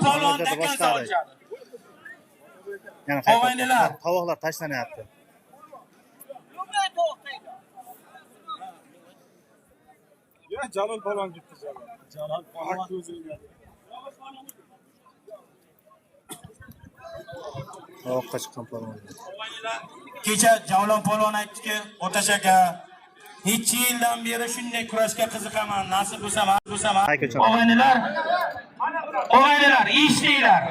Polvondan boshladi. Yana Og'aynilar. Tovoqlar tashlanyapti. Ya Jalol polvon gitti Jalol. Jalol polvon ko'zingga. Tovoqqa chiqqan polvon. Kecha Javlon polvon aytdiki, O'tash aka, necha yildan beri shunday kurashga qiziqaman, nasib bo'lsa, bo'lsa. Og'aynilar, og'aynilar, eshitinglar.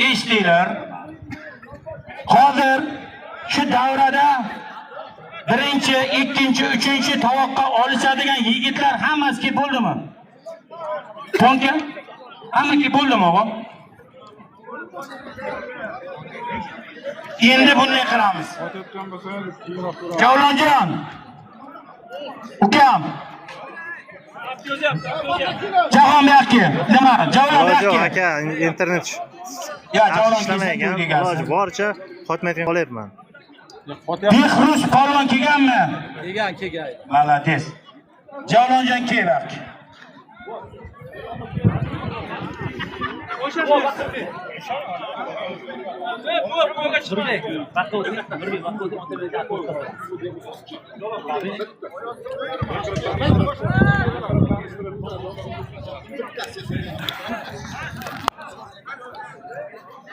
Eshitinglar. Hozir shu davrada birinchi, ikkinchi, uchinchi tovoqqa olishadigan yigitlar hammasi kelib bo'ldimi? Tonka? Hamma kelib bo'ldimi, o'g'lim? Endi bunday qilamiz. Javlonjon, ukam. Jahon bu yoqqa. Nima? Javlon bu Iloji yo'q yoqqa. aka, internet Ya Javlon ishlamagan. Iloji boricha qotmayotgan qolyapman. Behruz polvon kelganmi? Kelgan, kelgan. Молодец. Javlonjon kel bu yoqqa.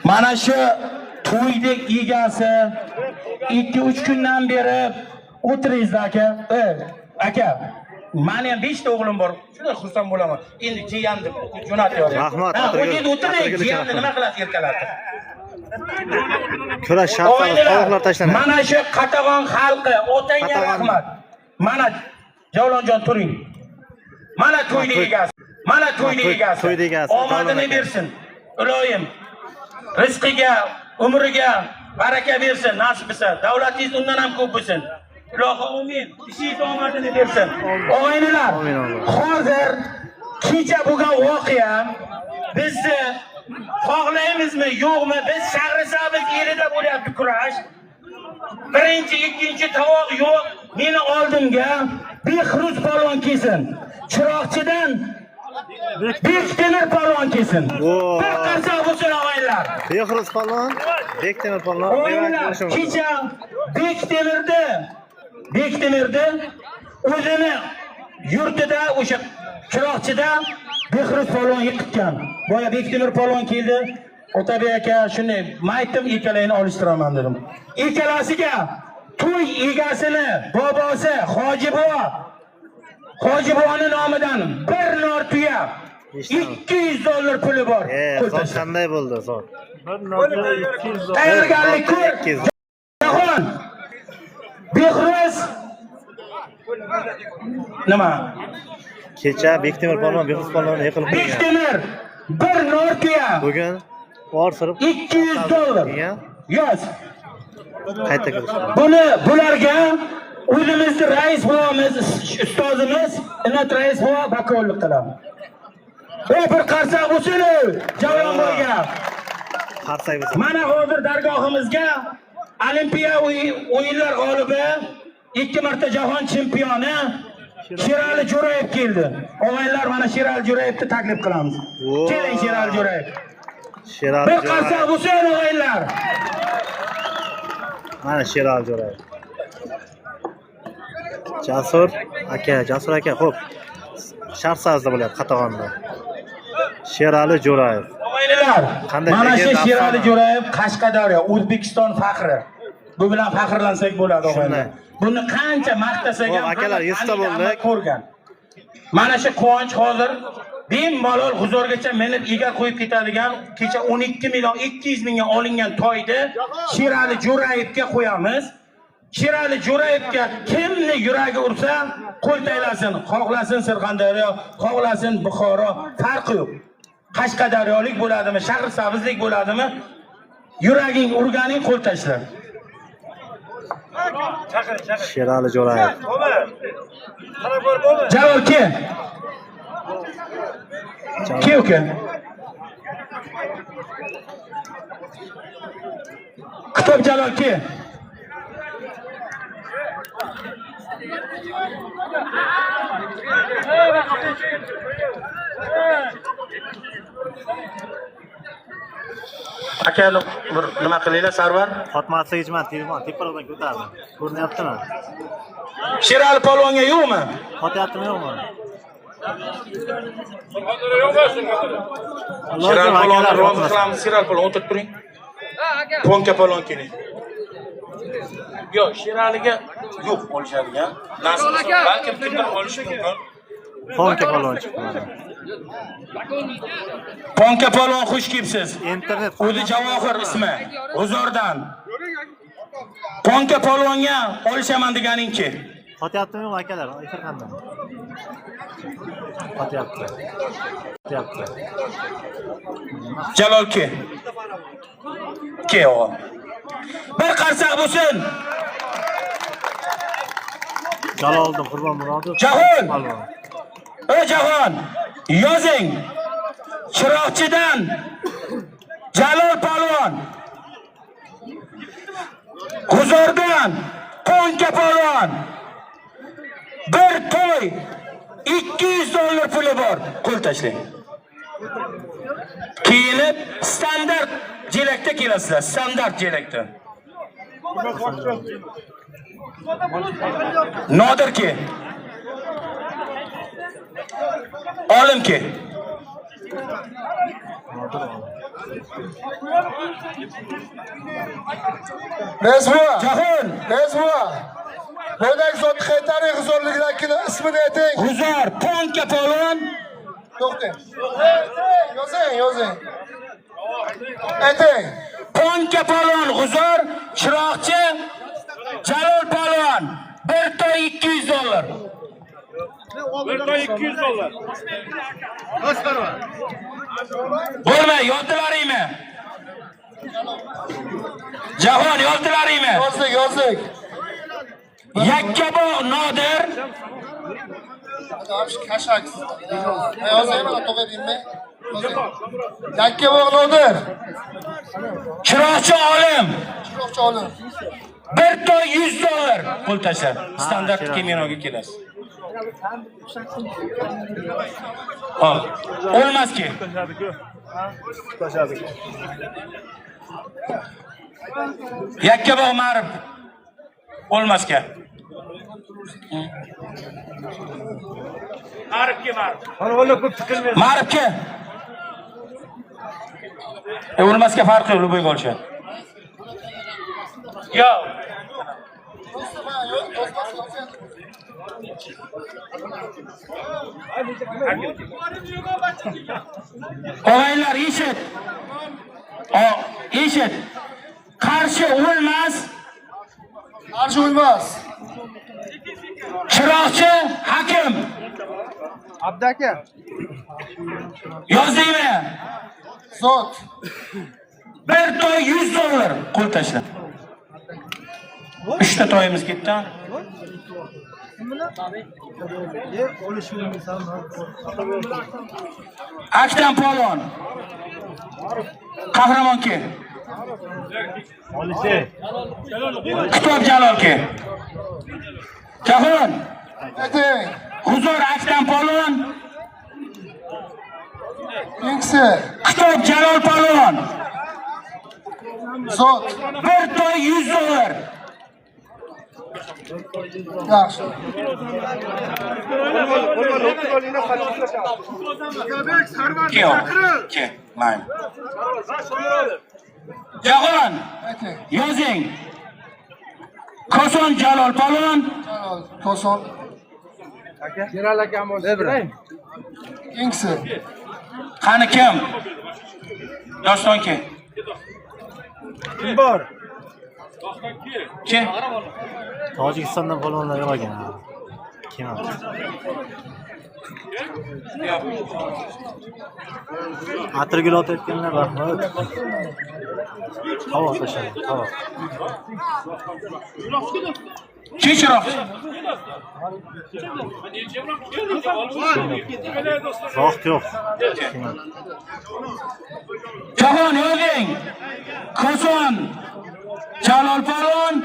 Mana shu to'yni egasi 2-3 kundan beri o'tiringiz aka. Aka, meni ham 5 ta o'g'lim bor. Shunday xursand bo'laman. Endi jiyan deb jo'natyapti. Rahmat, Ha, Atirgul. o'tib o'tiring, Atirgul jiyanni aka, nima qilasiz erkalatib? Kurash shartlari, tovoqlar tashlanyapti. Mana shu Qatag'on xalqi, otangga rahmat. Mana Javlonjon turing. Mana to'yni egasi. Mana to'yni egasi. To'yni egasi, Omadini bersin. Iloyim. Rizqiga, umriga baraka bersin, nasib etsin. Davlatingiz undan ham ko'p bo'lsin. Ilohi amin. Ishingiz omadini bersin. Og'aynilar, hozir kecha bo'lgan voqea bizni xohlaymizmi, yo'qmi? Biz Shahrisabz elida bo'lyapti kurash. Birinchi, ikkinchi tovoq yo'q. Meni oldimga Behruz polvon kelsin. Chiroqchidan Bektemir polvon kelsin. Bir qarsak bo'lsin og'aynilar. Behruz polvon, Bektemir polvon Og'aynilar, kecha Bektemirni o'zini yurtida o'sha Chiroqchida Behruz polvon yiqitgan. Boya Bektemir polvon keldi. Otabek aka, shunday maytim ikkalayini olishtiraman dedim. Ikkalasiga to'y egasini bobosi Hoji buva, Hoji buvani nomidan bir nor tuya $200 puli bor. Zot qanday bo'ldi zot? Tayyorgarlik ko'r. Jahon. Behruz nima? Kecha Bektemir polvon Behruz polvonni yiqilib qo'ygan. Bektemir bir nor tuya. Bugun or surib $200. Yoz. Qayta ko'rishdi. Buni bularga o'zimizni rais buvamiz, ustozimiz Inat rais buva vakollik qiladi. Bir qarsak bo'lsin Javlon boyga. Qarsak bo'lsin. Mana hozir dargohimizga Olimpiya o'yinlar g'olibi, 2 marta jahon chempioni Sherali Jo'rayev keldi. Og'aynilar, mana Sherali Jo'rayevni taklif qilamiz. Keling Sherali Jo'rayev. Sherali Bir qarsak bo'lsin og'aynilar. Mana Sherali Jo'rayev. Jasur aka, Jasur aka, xo'p. Shart sazda bo'lyapti Qatag'onda. Sherali Jo'rayev. Og'aynilar, mana shu Sherali Jo'rayev Qashqadaryo, O'zbekiston faxri. Bu bilan faxrlansak bo'ladi og'aynilar. Buni qancha maqtasak ham akalar, yuzta bo'ldik. Ko'rgan. Mana shu quvonch hozir bemalol huzurgacha minib ega qo'yib ketadigan kecha 12 million 200 mingga olingan toyni Sherali Jo'rayevga qo'yamiz. Sherali Jo'rayevga kimni yuragi ursa qo'l taylasin, xohlasin Surxondaryo, xohlasin Buxoro, farqi yo'q. Qashqadaryolik bo'ladimi, Shahrisabzlik bo'ladimi? Yuraging urganing qo'l tashla. Sherali Jo'rayev. Jalol ke. Ke uka. Kitob Jalol ke. Aka, bir nima qilinglar, Sarvar. Qotmasligich man telefon teparoqdan ko'tardim. Ko'rinyaptimi? Sherali polvonga yo'qmi? Qotyaptimi yo'qmi? Sherali Iloji polvonni akalar rozi qotmasin. qilamiz. Sherali polvon o'tirib turing. Ponka polvon keling. Yo'q, Sheraliga yo'q olishadigan. Nasib qilsa, balkim kimdir olishi mumkin. Ponka polvon chiqdi mana. Ponka polvon, xush kelibsiz. Internet O'zi Javohir ismi. G'uzordan. Ponka polvonga olishaman deganingki. Qotyaptimi yo'qmi akalar? Efir qanday? Qotyapti. Qotyapti. Jalolki. Ke o'g'lim. Bir qarsak bo'lsin. Jaloliddin Qurbon Murodov. Jahon! Polvon. Ey Jahon, yozing. Chiroqchidan Jalol polvon. G'uzordan Qo'nka polvon. Bir to'y 200 dollar puli bor. Qo'l tashlang. Kiyinib standart jelakda kelasizlar, standart jelakda. Nodirki. Olimki. Nodir olim. Rezva, Jahon, Rezva. Bo'dak zotni qaytaring, g'uzorlikdagini ismini ayting. G'uzor, Ponka polvon, To'xtang. Yozing, yozing. Ayting. Ponka polvon G'uzor, Chiroqchi Jalol polvon. Bir to'y 200 dollar. Bir toy 200 dollar. Bo'lmay, yozdilaringmi? Jahon, yozdilaringmi? Yozdik, yozdik. Yakkabog' Nodir, Kashak. Yozaymi, to'g'ri deymi? Yozing. Yakkabog' Nodir. Chiroqchi Olim. Chiroqchi olim. Bir to'y 100 dollar. Qo'l tashla. Standart kimonoga kelasiz. Hop. O'lmaski. Yakkabog' Ma'rif. O'lmasga. Ma'rifga Ma'rif. Ma'rifga. O'lmasga farqi yo'q, любой olishadi. Yo'q. Og'aylar, eshit. Eshit. Qarshi o'lmas, Qarshi o'lmas. Chiroqchi Hakim. Abdaka. Yozdingmi? Zot. Bir to'y 100 dollar. Qo'l tashla. Uchta to'yimiz ketdi. Aktam polvon. Qahramonki. Kitob Jalolki. Jahon. Ayting. Huzur Aktam polvon. Keyingisi. Kitob Jalol polvon. Zot. Bir to'y 100 dollar. Yaxshi. Ke. Mayli. Jahon, Ayting. yozing. Koson Jalol polvon. Jalol, Koson. Keyingisi. Qani kim? Dostonki. Kim bor? Kim? Tojikistondan polvonlar yo'q ekan. Kim? Yo'q. Atirgul otayotganlar rahmat. Tovoq tashladi, tovoq. Kim chiroq? Vaqt yo'q. Jahon, yozing. Koson Jalol polvon.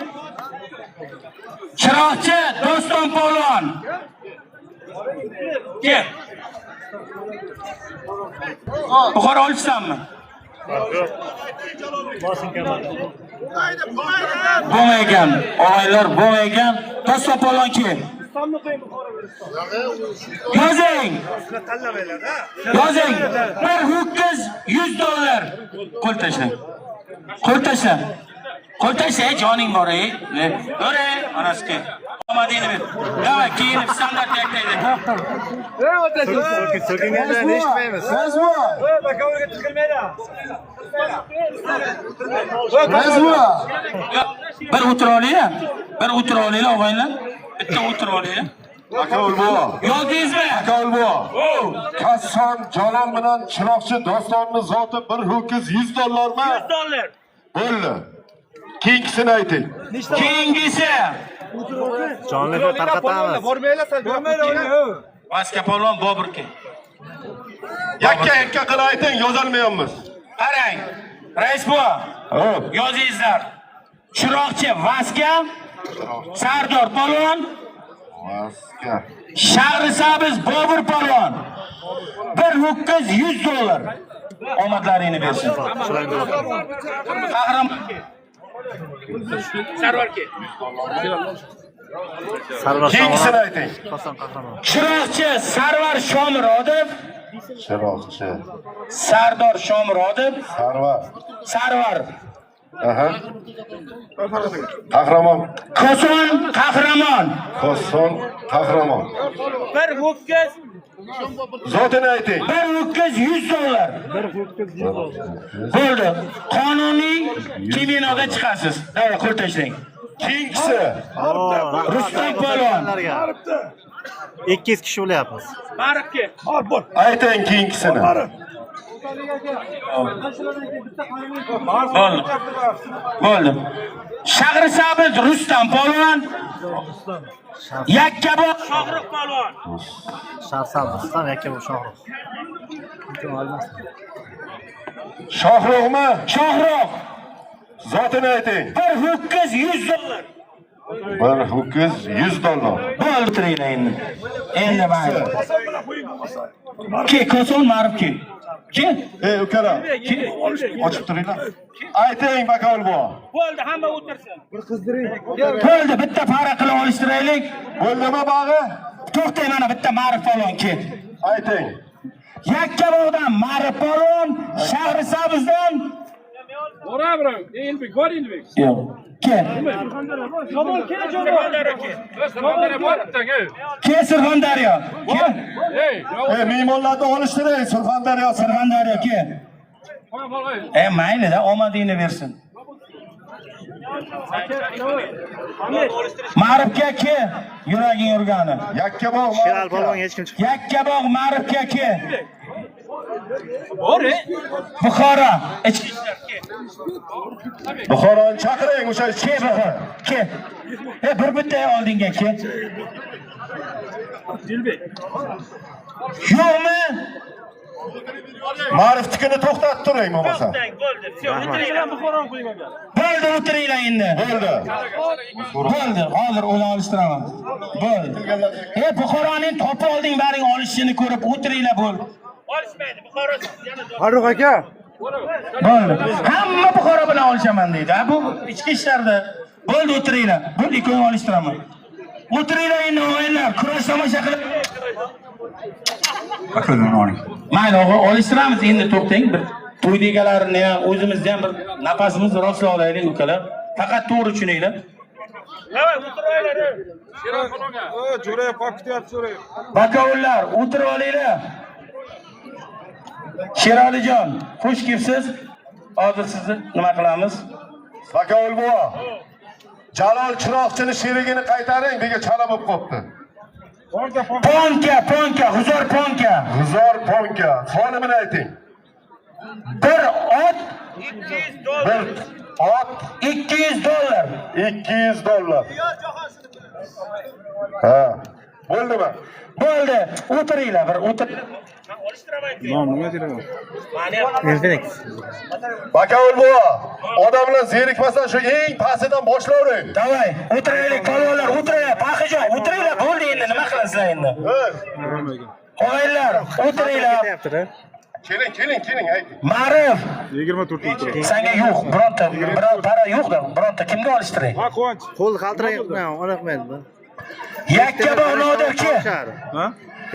Chiroqchi Doston polvon. Kim? Buxoro olishsanmi? Bo'lmay ekan, og'aylar, bo'lmay ekan. Doston polvon ki. Yozing. Yozing. Bir ho'kiz 100 dollar. Qo'l tashla. Qo'l tashla. Qo'l tashla, joning bor, ey. Ore, onasiki. Omadingni ber. Давай, kiyinib standart yaktaydi. So'kinganlarni eshitmaymiz. Razvo. Razvo. Bir o'tira olinglar. Bir o'tira olinglar, og'aylar. Bitta o'tira olinglar. Aka Ulbo. Yozdingizmi? Aka Ulbo. O, Kasson Jalol bilan Chiroqchi Dostonni zoti bir ho'kiz 100 dollarmi? 100 dollar. Bo'ldi. Keyingisini ayting. Keyingisi Jonli efir tarqatamiz. Vaska polvon Boburki. Yakka yakka qilib ayting, yozolmayapmiz. Qarang. Rais buva, Hop. yozingizlar. Chiroqchi Vaska, Sardor polvon, Vaska. Shahrisabz Bobur polvon. Bir ho'kiz 100 dollar. Omadlaringni bersin. Qahramon. Sarvarki. Sarvar Keyingisini Shomurodov. ayting. Koson qahramon. Chiroqchi Sarvar Shomurodov, Chiroqchi Sardor Shomurodov, Sarvar. Sarvar Aha. Qahramon. Koson Qahramon. Kosson Qahramon. Bir ho'kiz Zotini ayting. bir ho'kiz 100 dollar. Bo'ldi. Qonuniy kiminoga chiqasiz. Davra qo'l tashlang. Keyingisi. Rustam polvon. 200 kishi bo'lyapmiz. Ma'rifki. Ayting keyingisini. Bo'ldi. Bo'ldi. Shahrisabz Rustam polvon. Yakkabog' Shohrux polvon. Sharsam Rustam Yakkabog' Shohrux. Shohruxmi? Shohrux Zotini ayting. bir ho'kiz 100 dollar. Bir ho'kiz 100 dollar. Bo'ldi o'tiringlar endi. Endi mayli. Ki Koson Ma'rif ki. Ki? Ey ukalar, ochib turinglar. Ayting Bakol buva. Bo'ldi, hamma o'tirsin. Bir qizdiring. Bo'ldi, bitta para qilib olishtiraylik. Bo'ldimi bag'i? To'xtang, mana bitta Ma'rif polvon ki. Ayting. Yakkabog'dan Ma'rif polvon, Shahrisabzdan Boraverang, Elbek, bor Elbek. Yo'q. Ke. Surxondaryo bor bittang, ey. Ke Surxondaryo. Ke. Ey, Ey mehmonlarni olishtiring Surxondaryo. Surxondaryo ke. qo'ya qol, ey. E mayli-da, omadingni bersin. Ma'rifga ke, yuraging urgani. Yakkabog' Sherali polvonga hech kim chiqmadi. Yakkabog' Ma'rifga ke. Buxoro. Ichki ishlar ke. Buxoroni chaqiring o'sha Ke Buxoro. Ke. E bir bitta oldinga ke. Yo'qmi? Ma'rifnikini to'xtatib turing bo'lmasa. Bo'ldi, Bo'ldi, o'tiringlar endi. Bo'ldi. Bo'ldi, hozir o'zi olishtiraman. Bo'ldi. E Buxoroning topib olding, baring olishini ko'rib o'tiringlar bo'ldi. Olishmaydi, Buxoro Farruh aka. Bo'ldi. Hamma Buxoro bilan olishaman deydi. Ha, bu ichki ishlarda. Bo'ldi, o'tiringlar. Bo'ldi, ikkovini olishtiraman. O'tiringlar endi o'g'aylar, kurash tomosha qilib. Mayli, og'a, olishtiramiz endi to'xtang. Bir to'y egalarini ham, o'zimizni ham bir nafasimizni rostlab olaylik ukalar. Faqat to'g'ri tushuninglar. Jo'rayev qolib ketyapti, Jo'rayev. Bakovullar, o'tirib olinglar. Sheralijon, xush kelibsiz. Hozir sizni nima qilamiz? Bakol buva. Jalol Chiroqchini sherigini qaytaring, bega chala bo'lib qopti. Ponka, Ponka, G'uzor Ponka. G'uzor Ponka. Sonimini ayting. Bir ot Bir ot 200 dollar. 200 dollar. Ha. Bo'ldimi? Bo'ldi, o'tiringlar bir o'tir. Infinix. Bakavul buva, odamlar zerikmasan shu eng pastidan boshlavering. Давай, o'tiraylik, polvonlar, o'tiringlar, Baxijon, o'tiringlar, bo'ldi endi, nima qilasizlar endi? Hey, Og'aylar, o'tiringlar. Ketyapti-da. Keling, keling, keling, ayting. Ma'rif, 24 senga yo'q, bironta, biror para yo'q-da, bironta kimga olishtiray? Ha, Quvonch. Qo'l qaltiragan, aniqmaydi. Yakkabog' Nodir ki. Ha?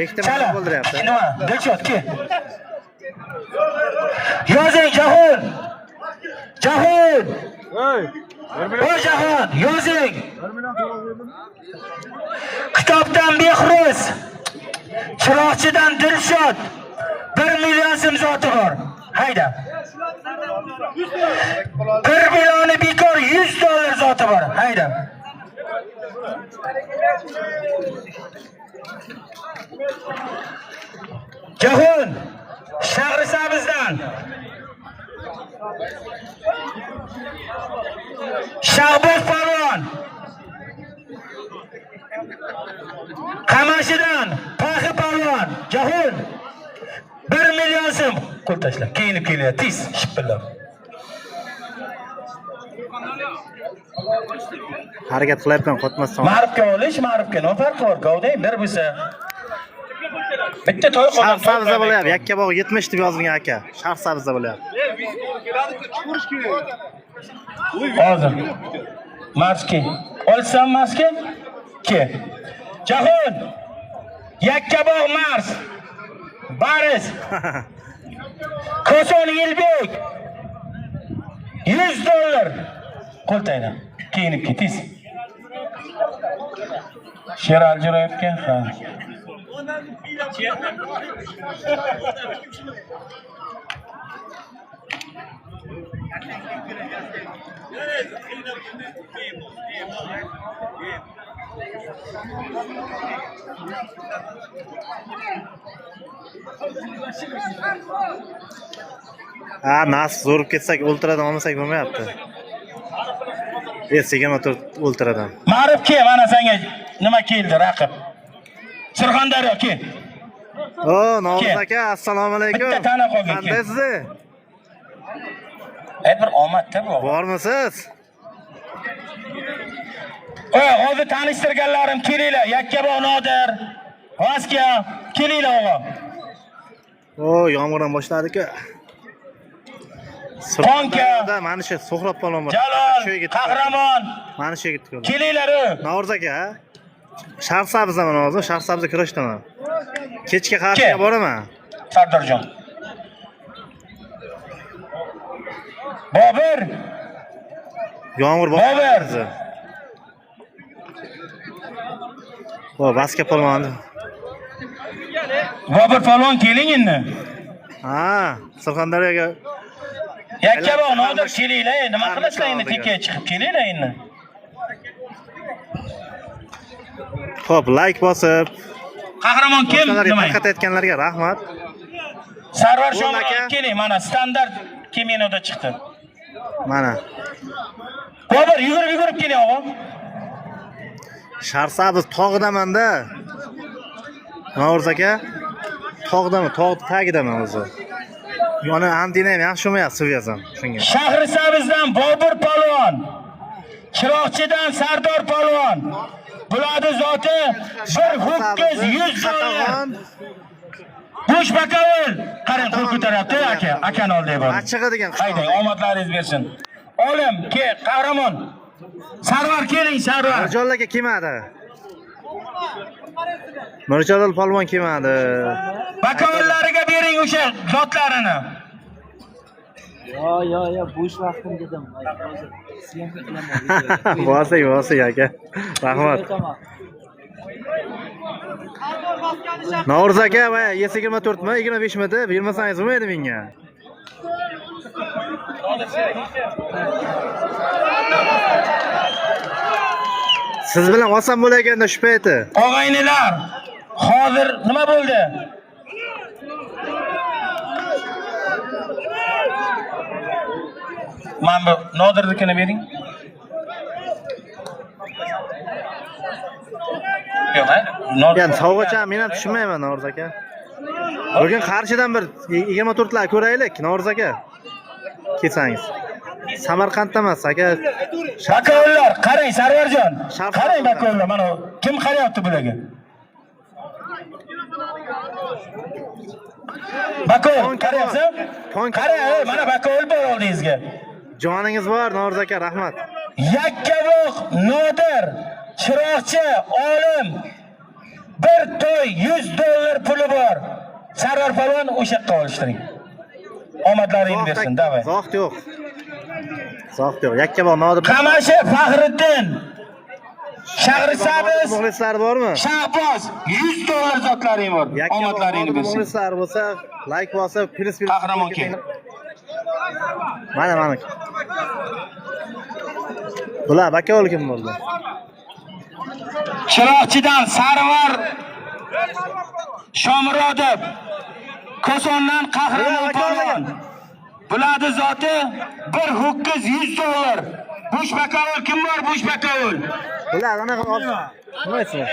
Ikkita Chala. bo'ldiryapti. Nima? Dilshod ki. Yozing Jahon. Jahon. Hey. 1 million, Voy Jahon, yozing. 1 million to'lab berdim. Kitobdan Behruz. Chiroqchidan Dilshod. 1 million so'm zoti bor. Hayda. 1 millioni bekor 100 dollar zoti bor. Hayda. Jahon Shahrisabzdan Shahboz polvon Qamashidan Paxi polvon Jahon 1 million so'm qo'l tashla. Kiyinib kelyapti tez shipillab. Harakat qilyapman, qotmasdan. Ma'rifga olish, ma'rifga nima farqi bor? Govdang bir bo'lsa. Bitta to'y qolgan. Sharsabzda bo'lyapti. Yakkabog' 70 deb yozilgan aka. Sharsabzda bo'lyapti. Hozir. Maski. Olsam maski? Ke. Jahon. Yakkabog' Mars. Baris. Koson Yilbek. 100 dollar. Qo'l tayla. Kiyinib ketingiz. Sherali Jo'rayevga, ha. Ha, nasib zo'rib ketsak, o'ltiradan olmasak bo'lmayapti. S24 o'ltiradan. Ma'rif ke, mana senga nima keldi raqib. Surxondaryo ke. O, Novruz Ke. aka, assalomu alaykum. Bitta tana qolgan, ke. Qandaysiz? E bir omadda bu. Bormisiz? Oy, hozir tanishtirganlarim kelinglar. Yakkabog' Nodir, Vaska, kelinglar o'g'lim. O, yomg'ir ham boshladi-ku. Qonka. Mana shu So'xrob polvon bor. Shu Jalol, yigit. Qahramon, Mana shu yigit ko'rdim. kelinglar. u. Novruz aka, ha? Sharsabzdaman hozir, Sharsabzda kurashdaman. Kechga Ke. qarshiga boraman. Sardorjon. Bobur, Yomg'ir Bobur. boshladi. O, Vaska polvon. Bobur polvon keling endi. Ha, Surxondaryoga Yakkabog' Nodir kelinglar. Nima qilasizlar endi oldiga. tekaga chiqib kelinglar endi. Xo'p, like bosib, Qahramon kim? boshqalarga Nima? tarqatayotganlarga rahmat. Sarvar Bo'l Shomurodov aka. keling, mana standart kiminoda chiqdi. Mana Bobur yugurib yugurib keling o'g'lim. Sharsabz tog'damanda. Novruz aka, tog'daman, tog' tagidaman o'zi. Yoni antina ham yaxshi bo'lmayapti, svязam shunga. Shahrisabzdan Bobur polvon, Chiroqchidan Sardor polvon. Bularni zoti bir ho'kiz 100 dollar. Qatag'on Bo'sh bakovul. Qarang, qo'l ko'taryapti aka. Akani oldiga boring. Achchig'i degan qishloq. Haydang, omadlaringiz bersin. Olim, ke, qahramon. Sarvar keling, Sarvar. Mirjalol aka kelmadi. Mirjalol polvon kelmadi. Bakovullariga bering o'sha zotlarini. Yo yo yo bo'sh vaqtim dedim. Hozir syomka qilaman. Bosing, bosing aka. Rahmat. Aytaman. Novruz aka, voy, S24 mi, 25 mi deb bermasangiz bo'lmaydi menga. Siz bilan olsam bo'larkanda shu payti. Og'aynilar, hozir nima bo'ldi? Mana bu Nodirnikini bering. Yo'q, ha? Nodir. Yani sovg'acha men ham tushunmayman Novruz aka. Bugun qarshidan bir 24 lar ko'raylik Novruz aka. Kelsangiz. Samarqandda emas aka. Bakovullar, qarang Sarvarjon. Sharq Qarang tarafdan. bakovullar, mana kim qarayapti bularga? Bakov, qarayapsan? Tonka Qara, bor. mana Bakov bor oldingizga. Joningiz bor, Noruz aka, rahmat. Yakkabog' Nodir, chiroqchi, olim. Bir to'y $100 puli bor. Sarvar polvon o'sha yoqqa olishtiring. Omadlaringni bersin, davay. Zohid yo'q. Zohid yo'q. Yakkabog' Nodir. Qamashi Faxriddin. Shahrisabz Muxlislari bormi? Shahboz $100 zotlaring bor. Yakkabog' Omadlaringni Nodir bersin. muxlislari bo'lsa, like bosib, plyus plyus. Qahramon kel. Mana mana. Bular Bakovul kim bo'ldi? Chiroqchidan Sarvar Shomurodov, Kosondan Qahramon polvon. Bularni zoti bir ho'kiz $100. Bush Bakovul kim bor? Bush Bakovul. Bular anaqa nima aytsin?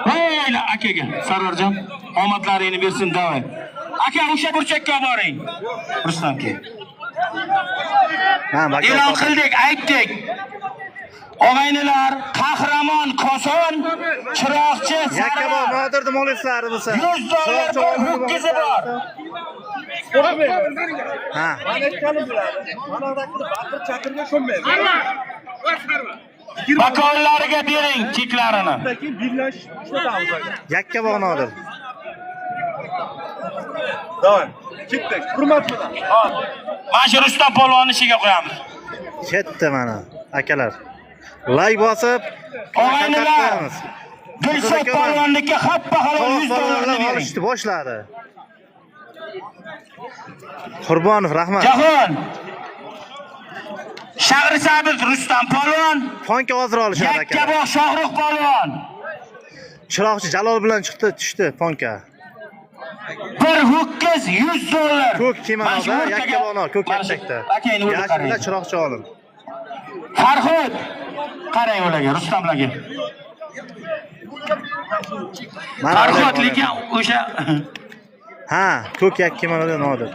Voyla akaga Sarvarjon, omadlaringni bersin, davay. Aka, o'sha burchakka boring. Rustam kel. Ha, Bakovul. E'lon qildik, aytdik. Og'aynilar, Qahramon Koson, Chiroqchi Yakkabog' Sarvar. Nodirni muxlislari bo'lsa. $100 Chiroqchi bir Olimni ho'kizi bor. Ha. Bakovullarga bering cheklarini. Yakkabog' Nodir. Mana shu Rustam polvonni ishiga qo'yamiz. Ketdi mana akalar. Like bosib, Og'aynilar, Dilshod polvonniki happa halol To'q $100 polvonlar bering. olishni boshladi. Qurbonov rahmat. Jahon. Shahrisabz Rustam polvon, Fonka hozir olishadi akalar. Yakkabog' Shohrux polvon. Chiroqchi Jalol bilan chiqdi, tushdi Fonka. Bir ho'kiz $100. Ko'k Mana shu kimonoda o'rtaga- Yakkabog' ko'k mana shu- yaktakda. Aka, endi o'rta Yashilda qarang. Chiroqchi olim. Farhod qarang ularga, Rustamlarga. Mana Farhod ular- lekin o'sha Ha, ko'k yak kimonoda Nodir.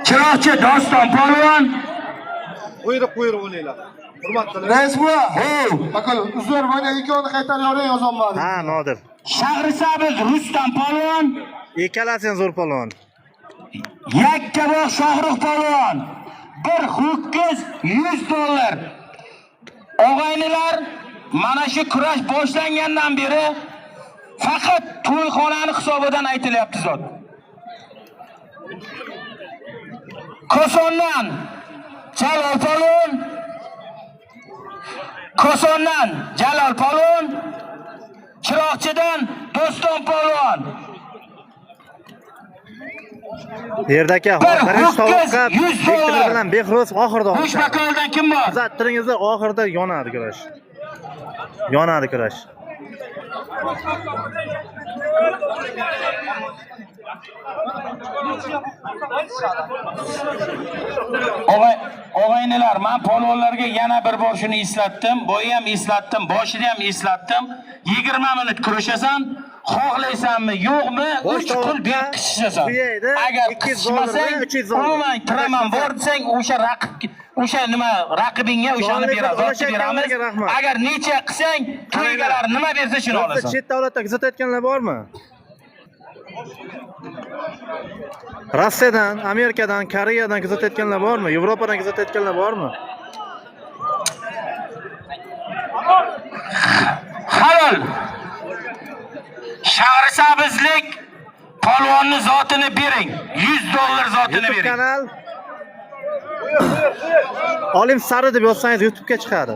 Chiroqchi Doston polvon. Rais buva. Bakov, uzr, mana ikkovini qaytarib yuboring, yozolmadim. Ha, Nodir. Shahrisabz Rustam polvon, Ikkalasi ham zo'r polvon. Yakkabog' Shohrux polvon. Bir ho'kiz $100. Og'aynilar, mana shu kurash boshlangandan beri faqat to'yxonani hisobidan aytilyapti zot. Kosondan Jalol polvon, Kosondan Jalol polvon, Chiroqchidan Do'ston polvon. Yerda aka, Bir birinchi ho'kiz tovuqqa $100. Bektemir bilan Behruz oxirida Bush olishadi. Bakovuldan kim bor? Kuzattiringizda oxirida yonadi kurash. Yonadi kurash. Og'aynilar, men polvonlarga yana bir bor shuni eslatdim, boya ham eslatdim, boshida ham eslatdim. 20 minut kurashasan, xohlaysanmi, yo'qmi, Bosh 3 pul tovuqqa berib qishishasan. tugaydi, Agar 200 dollardan qisishmasang, 300 dollar. umuman kiraman bor desang, o'sha raqib, o'sha nima raqibingga o'shani Jonli beramiz, ulashayotganlarga zotni beramiz. rahmat. Agar necha qilsang, to'y egalari nima bersa shuni Yo'qsa olasan. chet davlatda kuzatayotganlar bormi? Rossiyadan, Amerikadan, Koreyadan kuzatayotganlar bormi? Yevropadan kuzatayotganlar bormi? Halol. Shahrisabzlik polvonni zotini bering. $100 zotini YouTube bering. kanal Olim Sari deb yozsangiz YouTube'ga chiqadi.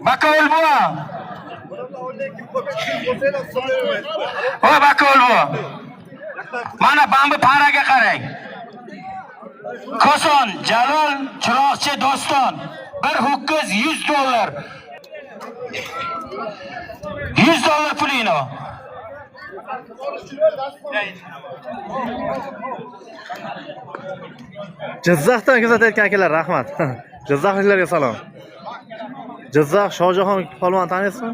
Bakovul buva. O Bakovul buva. Mana bambu paraga qarang. Koson, Jalol, Chiroqchi, Doston. Bir ho'kiz $100. $100 pulingni ol. Jizzaxdan kuzatayotgan akalar rahmat. Jizzaxliklarga salom. Jizzax Shohjahon polvon taniysizmi?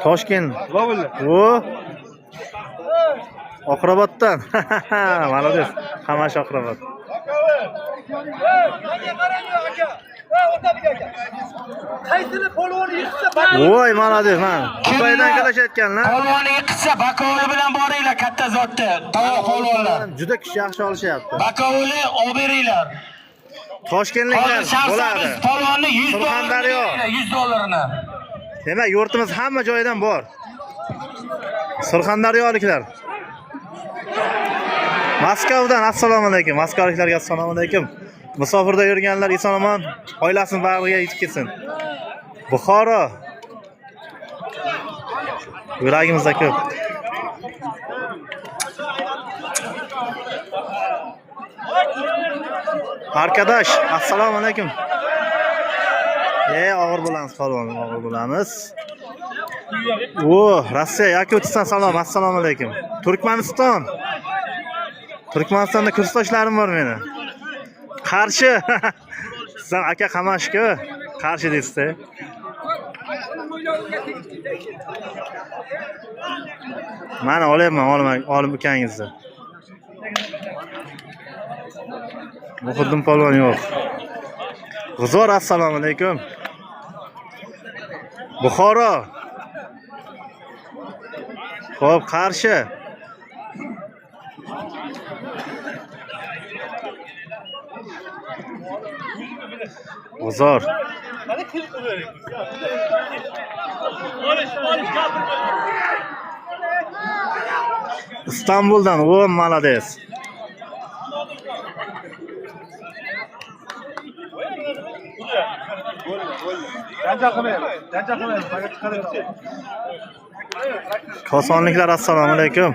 Toshkent. O. Oqroboddan. Молодец. Qamash Oqrobod. Voy, молодец, mana. Dubaydan kelishayotganlar. Polvonni yiqitsa, bakovuli bilan boringlar katta zotda. Tovoq polvonlar. Juda kishi yaxshi olishyapti. Bakovuli olib beringlar. Toshkentliklar Hozir bo'ladi. Shamsamiz polvonni 100 dollarini Surxondaryo. beringlar, 100 dollarini. Demak, yurtimiz hamma joydan bor. Surxondaryoliklar. Moskvadan assalomu alaykum. Moskvaliklarga assalomu alaykum. Musofirda yurganlar eson omon oilasini bag'riga yetib ketsin. Buxoro. Yuragimizda ko'p. Arkadaş, assalomu alaykum. Og'ir bo'lamiz, polvon, og'ir bo'lamiz. O, Rossiya, Yakutistan salom, assalomu alaykum. Turkmaniston. Turkmanistonda kursdoshlarim bor meni. Qarshi. Siz ham aka Qamashku, qarshi deysiz. Mana olyapman, olim, olim ukangizni. Muhiddin polvon yo'q. G'uzor, assalomu alaykum. Buxoro. Xo'p, qarshi. G'uzor. Istanbuldan, o молодец. Kosonliklar assalomu alaykum.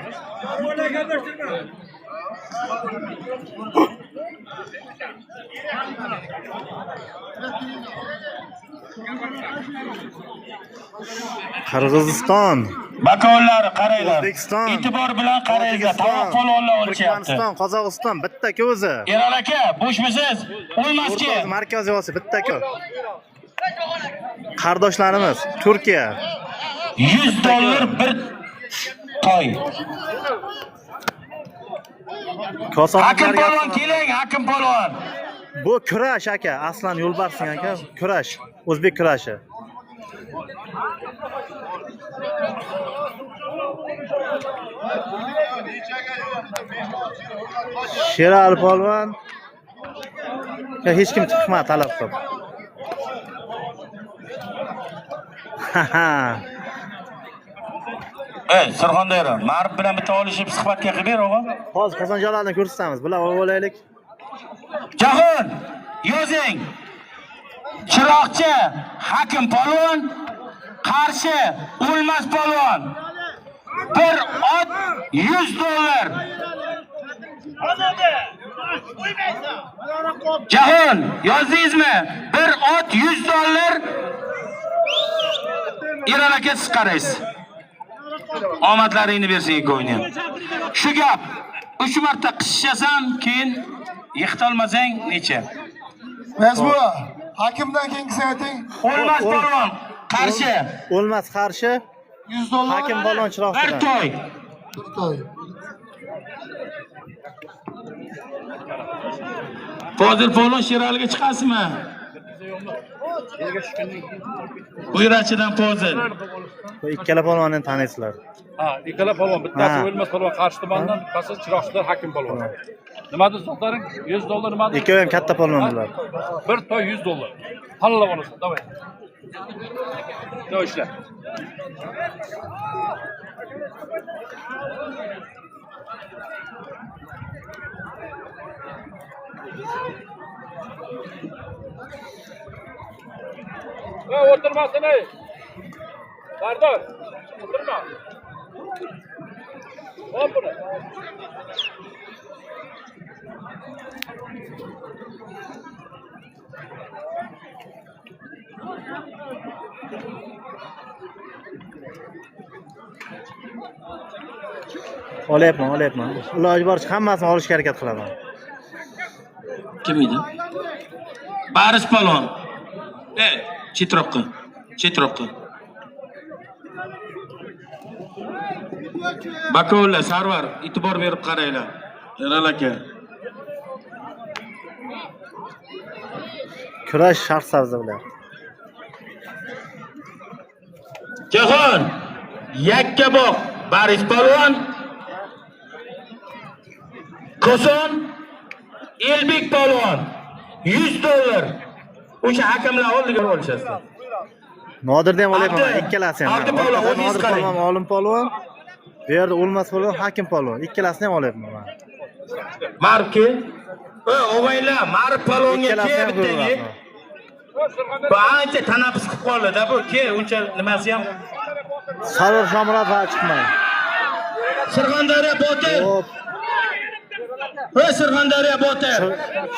Qirg'iziston, Bakovullar qaranglar. O'zbekiston, E'tibor bilan qaranglar. Tovoq polvonlar olishyapti. Turkmaniston, Qozog'iston bitta-ku o'zi. Erol aka, bo'shmisiz? O'lmaski. O'rta Markaziy Osiyo bitta-ku. Qardoshlarimiz Turkiya, 100 dollar bir toy. Hakim Kosonliklarga polvon keling, Hakim polvon. Bu kurash aka, Aslan Yo'lbarsing aka, kurash, o'zbek kurashi. Sherali polvon Ya hech kim chiqmadi talab qilib. Ey, Surxondaryo, Ma'rif bilan bitta olishib suhbatga qilib ber, o'g'lim. Hozir Hasan Jalolni ko'rsatamiz. Bular olib olaylik. Jahon, yozing. Chiroqchi Hakim polvon, qarshi O'lmas polvon. Bir ot 100 dollar. Jahon, yozdingizmi? Bir ot 100 dollar. Erol aka siz qaraysiz. Omadlaringni bersin ikkovingni ham. Shu gap 3 marta qishishasan, keyin yiqitolmasang necha? Nazbuva, hakimdan keyingisini ayting. O'lmas polvon qarshi O'lmas qarshi, 100 dollar. Hakim polvon bir Chiroqchidan. to'y. Bir toy. Fozil polvon Sheraliga chiqasizmi? Buyrachidan Fozil. Bu ikkala polvonni taniysizlar. Ha, ikkala polvon, bittasi Ha. O'lmas polvon qarshi tomondan, bittasi Chiroqchilar Hakim polvon. Nimadir zotlaring 100 dollar nimadir? Ikkovi ham katta polvon bular. Bir toy 100 dollar. Tanlab olasan, давай. Давай ishla. Ey, o'tirmasin ey. Sardor, o'tirma. Ol buni. Olyapman, olyapman. Iloji boricha hammasini olishga harakat qilaman. Kim edi? Baris polvon. Ey, chetroqqa. Chetroqqa. Bakovullar, Sarvar, e'tibor berib qaranglar. Erol aka. Kurash shart sabzi bilan. Jahon Yakkabog' Baris polvon, Koson Elbek polvon $100. O'sha hakamlar oldiga olishadi. Nodirni ham olyapman, Abdi, ikkalasi ham. Abdi polvon, Orqada o'zingiz Nodir qarang. polvon, Olim polvon. Bu yerda O'lmas polvon, Hakim polvon. Ikkalasini ham olyapman man. Marki. Ey, o'g'aylar, Marif polvonga Ikkalasini ke ham bittaga. ko'ryapman. Bu ancha tanaffus qilib qoldi-da bu, ke uncha nimasi ham. Sarvar Shomurod va chiqmadi. Surxondaryo Botir. Hop, Ey, Surxondaryo Botir.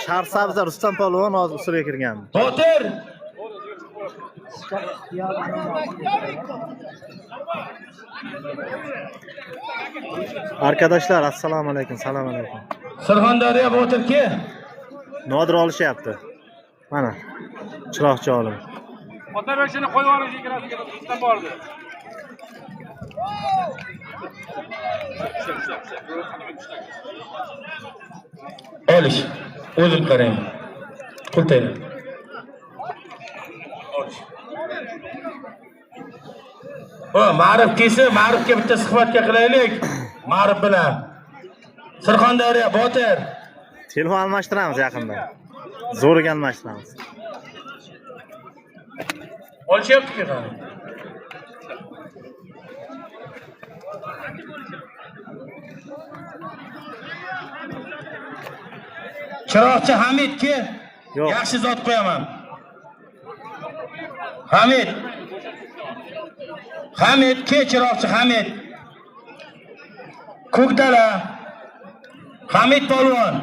Shart sabzi Rustam polvon hozir usulga kirgan. Botir. Arkadaşlar assalomu alaykum, salom alaykum. Surxondaryo Botir ke. Nodir olishyapti. Mana. Chiroqchi olim. Otabek shuni qo'yib yuboring, ikkalasiga Rustam bordi. Olish. O'zim qarang. Qultaylar. Olish. O, Ma'rif kelsa, Ma'rifga bitta suhbatga qilaylik. Ma'rif bilan. Surxondaryo Botir. Telefon almashtiramiz yaqinda. Zo'riga almashtiramiz. Olishyapti-ku qani. Chiroqchi Hamid ke. Yo'q. Yaxshi zot qo'yaman. Hamid. Hamid ke, Chiroqchi Hamid. Ko'kdala. Hamid polvon.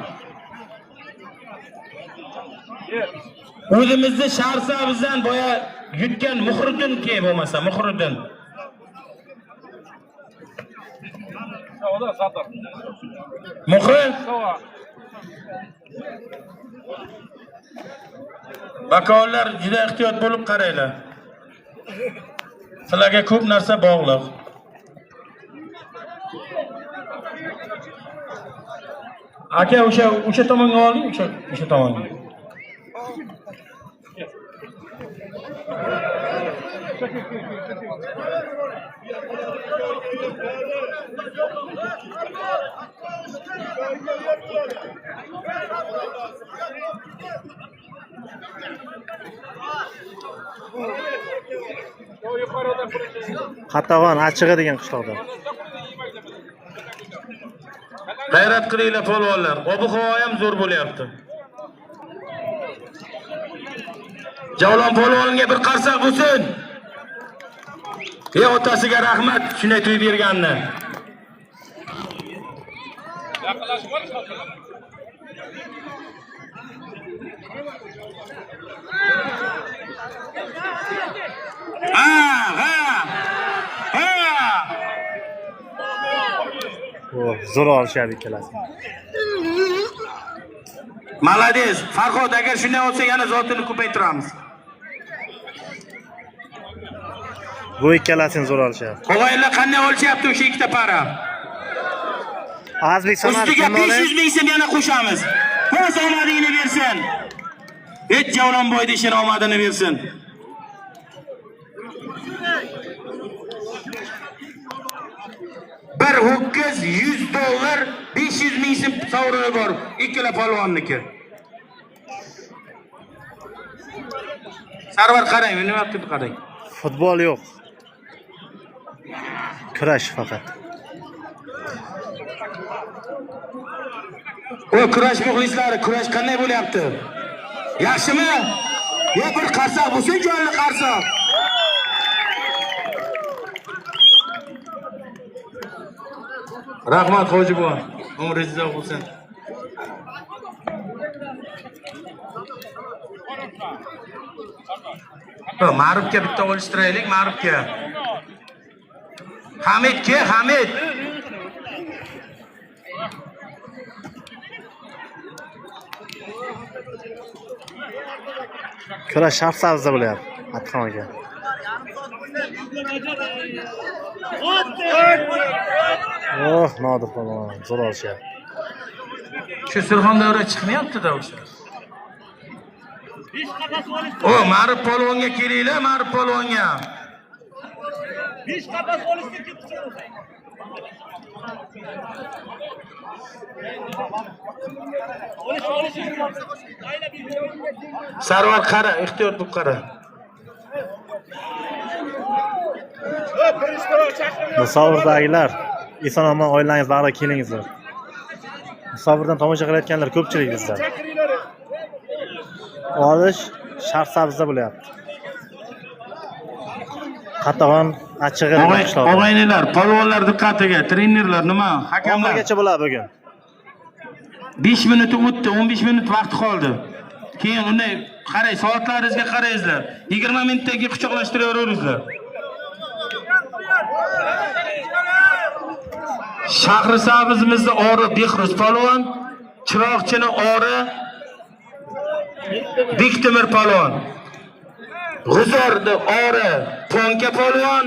O'zimizni Sharsabizdan boya yutgan Muhriddin ke bo'lmasa, Muhriddin. Muhri Bakovlar juda ehtiyot bo'lib qaranglar. Sizlarga ko'p narsa bog'liq. Aka, o'sha tomonga oling, o'sha tomonga. Qatag'on achchig'i degan qishloqda. G'ayrat qilinglar polvonlar. Ob-havo ham zo'r bo'lyapti. Javlon polvonga bir qarsak bo'lsin. Ey otasiga rahmat shunday to'y berganini. Ha, ha. Ha. Oh, zo'r olishadi ikkalasi. Молодец. Farhod, agar shunday olsa yana zotini ko'paytiramiz. Bu ikkalasini zo'r olishadi. Og'aylar qanday olishyapti o'sha ikkita para? Azizbek Samadov Ustiga kimni olay? 500 ming so'm yana qo'shamiz. O'z omadingni bersin. Hech Javlonboyni ishini omadini bersin. Bir ho'kiz $100 500 ming so'm sovrini bor. Ikkala polvonniki. Sarvar qarang, nima qilib qarang. Futbol yo'q. Kurash faqat. O kurash muxlislari, kurash qanday bo'lyapti? Yaxshimi? Yo bir qarsak bo'lsin, jonli qarsak. Rahmat hoji buva. Umringiz uzoq bo'lsin. Ma'rufga bitta olishtiraylik, Ma'rufga. Hamid ke, Hamid. Kurash shart sabzda bo'lyapti. Atxon aka. Oh, Nodir polvon zo'r olishyapti. Shu Surxondaryo chiqmayapti-da o'sha. O, Ma'ruf polvonga kelinglar, Ma'ruf polvonga. 5 qafas olishdi ketdi. Sarvar qara, ehtiyot bo'lib qara. Musofirdagilar, eson omon oilangiz bag'riga kelingizlar. Musofirdan tomosha qilayotganlar ko'pchilik bizda. Olish Sharsabzda bo'lyapti. Qatag'on achchig'i qishloqda. Og'aynilar, polvonlar diqqatiga, trenerlar nima, hakamlar. 11gacha bo'ladi bugun. 5 minuti o'tdi, 15 minut vaqt qoldi. Keyin unday qarang, soatlaringizga qaraysizlar. 20 minutdan keyin quchoqlashtiraverasizlar. Shahrisabzimizni ori Behruz polvon, Chiroqchini ori Bektemir polvon. G'uzorni ori Ponka polvon.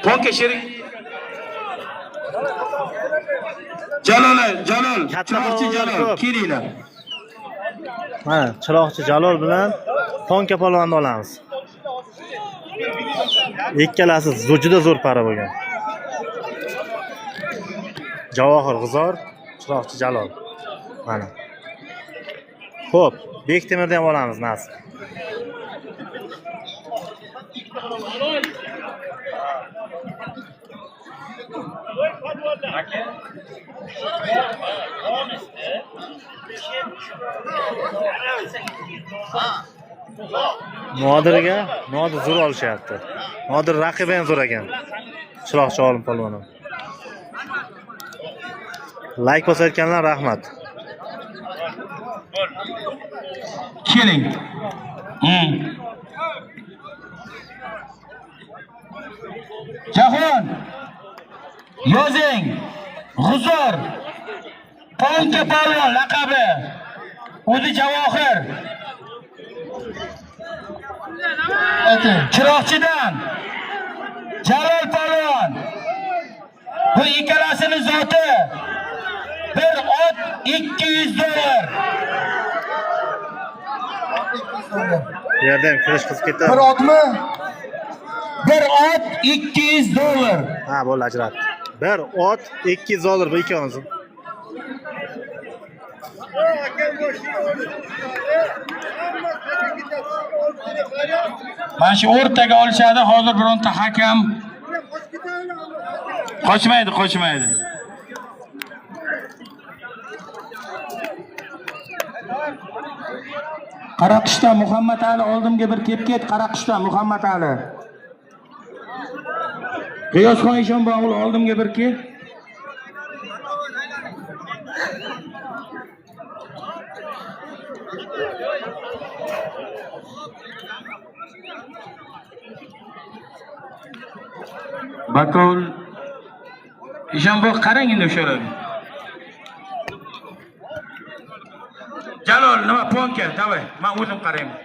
Ponka sherik Jalol, Jalol, Katta Chiroqchi polvonlar Jalol, ko'p. kelinglar. Mana Chiroqchi Jalol bilan Ponka polvonni olamiz. Ikkalasi juda zo'r para bo'lgan. Javohir G'uzor, Chiroqchi Jalol. Mana. Xo'p, Bektemirni ham olamiz nasib. Nodirga, Nodir zo'r olishyapti. Nodir raqibi ham zo'r ekan. Chiroqchi olim polvoni. Layk bosayotganlar rahmat. Keling. Jahon. Yozing. G'uzor. Ponka polvon laqabi. O'zi Javohir. Ayting. Chiroqchidan Jalol polvon. Bu ikkalasini zoti bir ot $200. Bu yerda ham kurash qizib ketdi. Bir otmi? Bir ot $200. Ha, bo'ldi, ajratdi. Bir ot $200 bu ikkovimiz. Mana shu o'rtaga olishadi hozir bironta hakam. Qochmaydi, qochmaydi. Qaraqushda Muhammad Ali oldimga bir kelib ket, Qaraqushda Muhammad Ali. G'iyosxon Eshonbog'ul oldimga bir kel. Bakol Eshonbog' qarang endi o'shalarga. Jalol nima ponka, davay, men o'zim qarayman.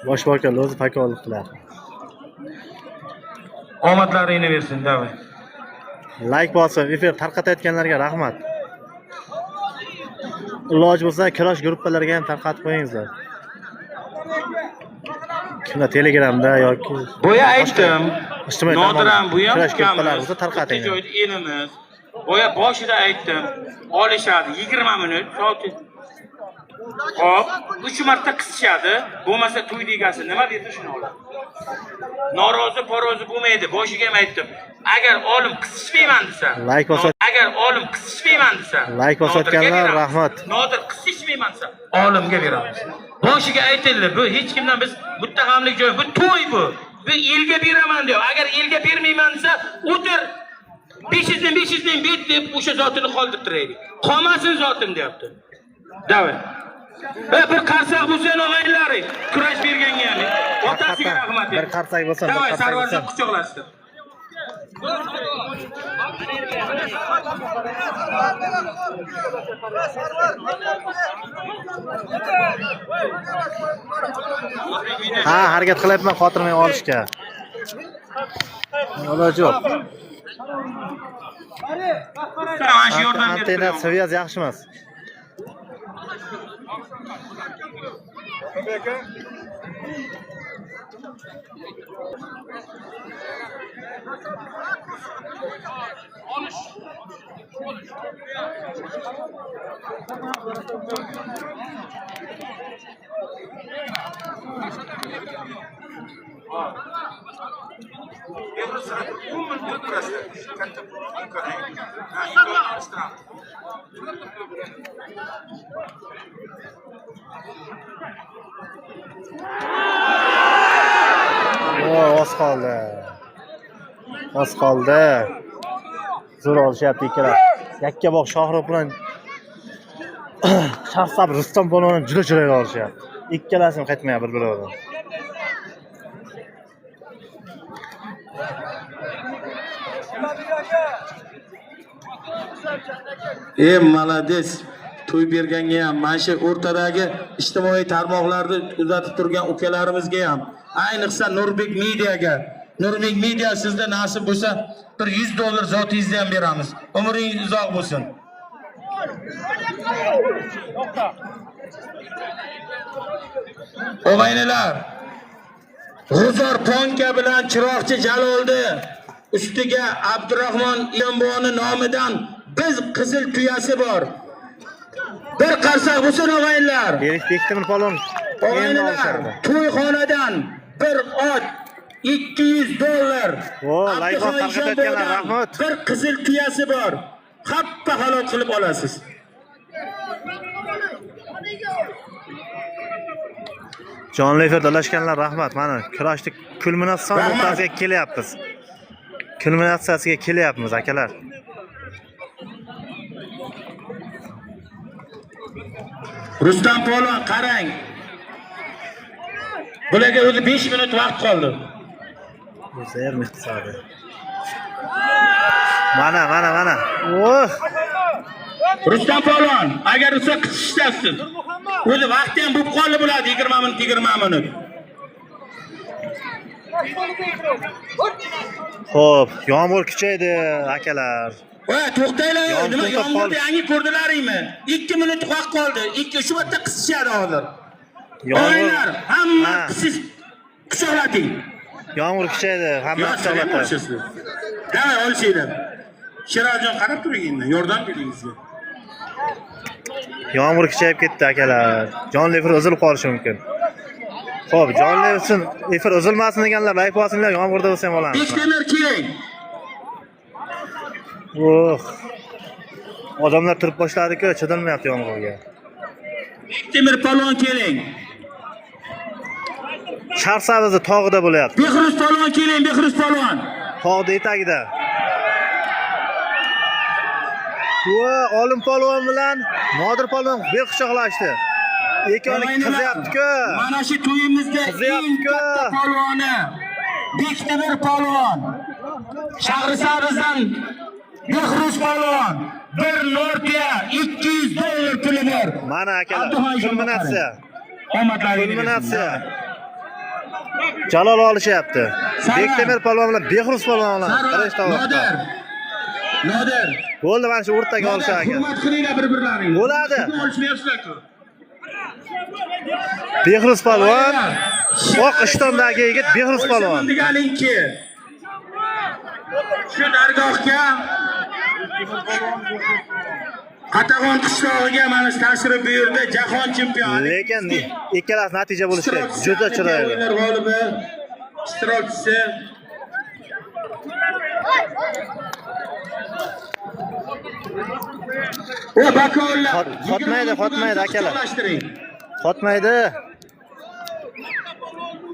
Bosh vakil o'zi pakollik qiladi. Omadlaringni bersin, davay. Layk bosib, efir tarqatayotganlarga rahmat. Iloji bo'lsa kurash guruhlariga ham tarqatib qo'yingizlar. Kimda Telegramda yoki Boya aytdim. ijtimoiy Nodir ham bu ham kurash guruhlari ukamiz. bo'lsa tarqating. Bitta joyda elimiz. Boya boshida aytdim. Olishadi 20 minut soat. Xo'p, 3 marta qisishadi. Bo'lmasa to'y egasi nima berdi shuni oladi. Norozi porozi bo'lmaydi. Boshiga ham aytdim. Agar olim qisishmayman desa, Layk bosib agar olim qisishmayman desa, Layk bosayotganlar Nodirga beramiz. rahmat. Nodir qisishmayman desa, olimga beramiz. Boshiga aytildi, bu hech kimdan biz muttahamlik joyi, bu to'y bu. Bu elga beraman diyor. Agar elga bermayman desa, o'tir 500 ming 500 ming ber deb o'sha zotini qoldirtiraylik. Qolmasin zotim deyapti. Davay. Bir qarsak bo'lsin og'aynilaring. Kurash berganga ham. Otasiga rahmat. Bir qarsak bo'lsin, bir Davay, qarsak Sarvarjon bo'lsin. quchoqlashdi. Ha, harakat qilyapman xotirmay olishga. Iloji yo'q. Mana shu yordam berib Antenna turaman. saviyasi yaxshi emas. Voy, oz qoldi. Oz qoldi. Zo'r olishyapti ikkalasi. Yakkabog' Shohrux bilan Shahsab Rustam polvon juda chiroyli olishyapti. Ikkalasi ham qaytmayapti bir-biridan. E, молодец. To'y berganga ham, mana shu o'rtadagi ijtimoiy tarmoqlarda kuzatib turgan ukalarimizga ham, ayniqsa Nurbek Mediaga. Nurbek Media sizda nasib bo'lsa, bir $100 zotingizni ham beramiz. Umringiz uzoq bo'lsin. Og'aynilar, G'uzor Ponka bilan Chiroqchi Jalolni ustiga Abdurahmon Iyonboni nomidan biz qizil tuyasi bor. Bir qarsak bo'lsin og'aynilar. Bektemir polvon endi Og'aynilar, olishadi. to'yxonadan bir ot $200. O, layk Abduxon tarqatayotganlar, Iyonbodan rahmat. Bir qizil tuyasi bor. Happa halol qilib olasiz. Jonli efirda ulashganlar rahmat. Mana kurashni kulminatsion Rahmat. nuqtasiga kelyapmiz. Kulminatsiyasiga kelyapmiz akalar. Rustam polvon qarang. Bularga o'zi 5 minut vaqt qoldi. O'zer iqtisodi. Mana, mana, mana. Oh! Rustam polvon, agar ursa qisishtasiz. O'zi vaqti ham bo'lib qoldi bo'ladi 20 minut, 20 minut. Xo'p, yomg'ir kuchaydi akalar. Voy, to'xtanglar, Yomg'ir nima to'xtab yomg'irni qoldi. yangi ko'rdilaringmi? 2 minut vaqt qoldi. 2 shu yerda qisishadi hozir. Yomg'ir Og'aynilar, hamma Ha. qisish quchoqlating. Yomg'ir kuchaydi, hamma Yo'q, quchoqladi. olishasizlar. Davay olishinglar. Sheralijon qarab turing endi, yordam bering bizga. Yomg'ir kuchayib ketdi akalar. Jonli efir uzilib qolishi mumkin. Xo'p, jonli efir uzilmasin deganlar layk bosinglar, yomg'irda bo'lsa ham olamiz. Bektemir keling. Oh. Odamlar turib boshladi-ku, chidolmayapti yomg'irga. Bektemir polvon keling. Sharsabzi tog'ida bo'lyapti. Behruz polvon keling, Behruz polvon. Tog'da etagida. Va Olim polvon bilan Nodir polvon bel quchoqlashdi. Ikkovini qizyapti-ku. Mana shu to'yimizda eng Qizyapti-ku. katta polvoni Bektemir polvon. Shahrisabzdan Behruz polvon. Bir Nordiya $200 puli bor. Mana akalar, Abduhoy kulminatsiya. Omadlaringiz. Kulminatsiya. Jalol olishyapti. Sarvar. Bektemir polvon bilan Behruz polvon bilan Sarvar, birinchi tovoqda. Nodir. Nodir. Bo'ldi, mana shu o'rtaga Nodir, olishadi aka. hurmat qilinglar bir-birlaringni. Bo'ladi. Bugun olishmayapsizlar-ku. Behruz polvon oq ishtondagi yigit Behruz polvon. O'lsam deganingki shu dargohga Qatag'on qishlog'iga mana shu tashrif buyurdi jahon chempioni. Lekin ikkalasi natija bo'lishi kerak. Juda chiroyli. O'yinlar g'olibi, ishtirokchisi. O bakovullar. Qotmaydi, qotmaydi akalar. Qotmaydi.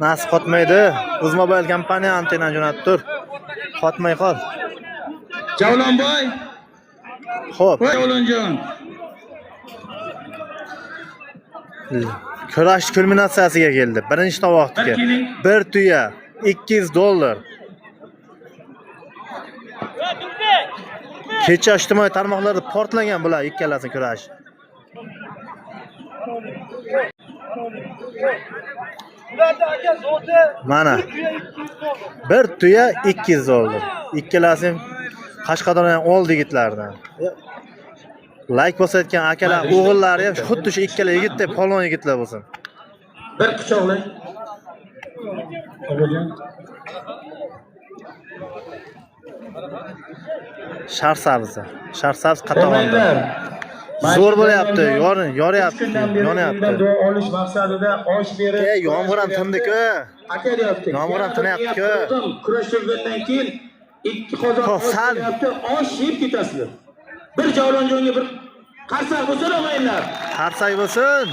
Nasib qotmaydi. Uzmobile kompaniya antennani jo'natib tur. Qotmay qol. Javlonboy. Xo'p. Javlonjon. Kurash kulminatsiyasiga keldi. Birinchi tovoqniki. Bir keling. Bir tuya $200. Kecha ijtimoiy tarmoqlarda portlagan bular ikkalasini kurash. Mana. Bir tuya $200. Ikkalasi Qashqadaryoning oldi yigitlardan. Layk bosayotgan akalar, o'g'illari ham xuddi shu ikkala yigitdek polvon yigitlar bo'lsin. Bir quchoqlang. Obodjon. Sharsabzi. Sharsabz qatag'onda. O'g'illar, Zo'r bo'lyapti, yoryapti, Uch kundan beri yonyapti. uydan duo olish maqsadida osh berib, E, yomg'ir ham tindi-ku. Aka deyapti. Yomg'ir ham tinyapti-ku. Kurashtirgandan keyin ikki qozon Xo'p, osh sal- beryapti, osh yeb ketasizlar. Bir Javlonjonga bir qarsak bo'lsin og'aynilar. Qarsak bo'lsin.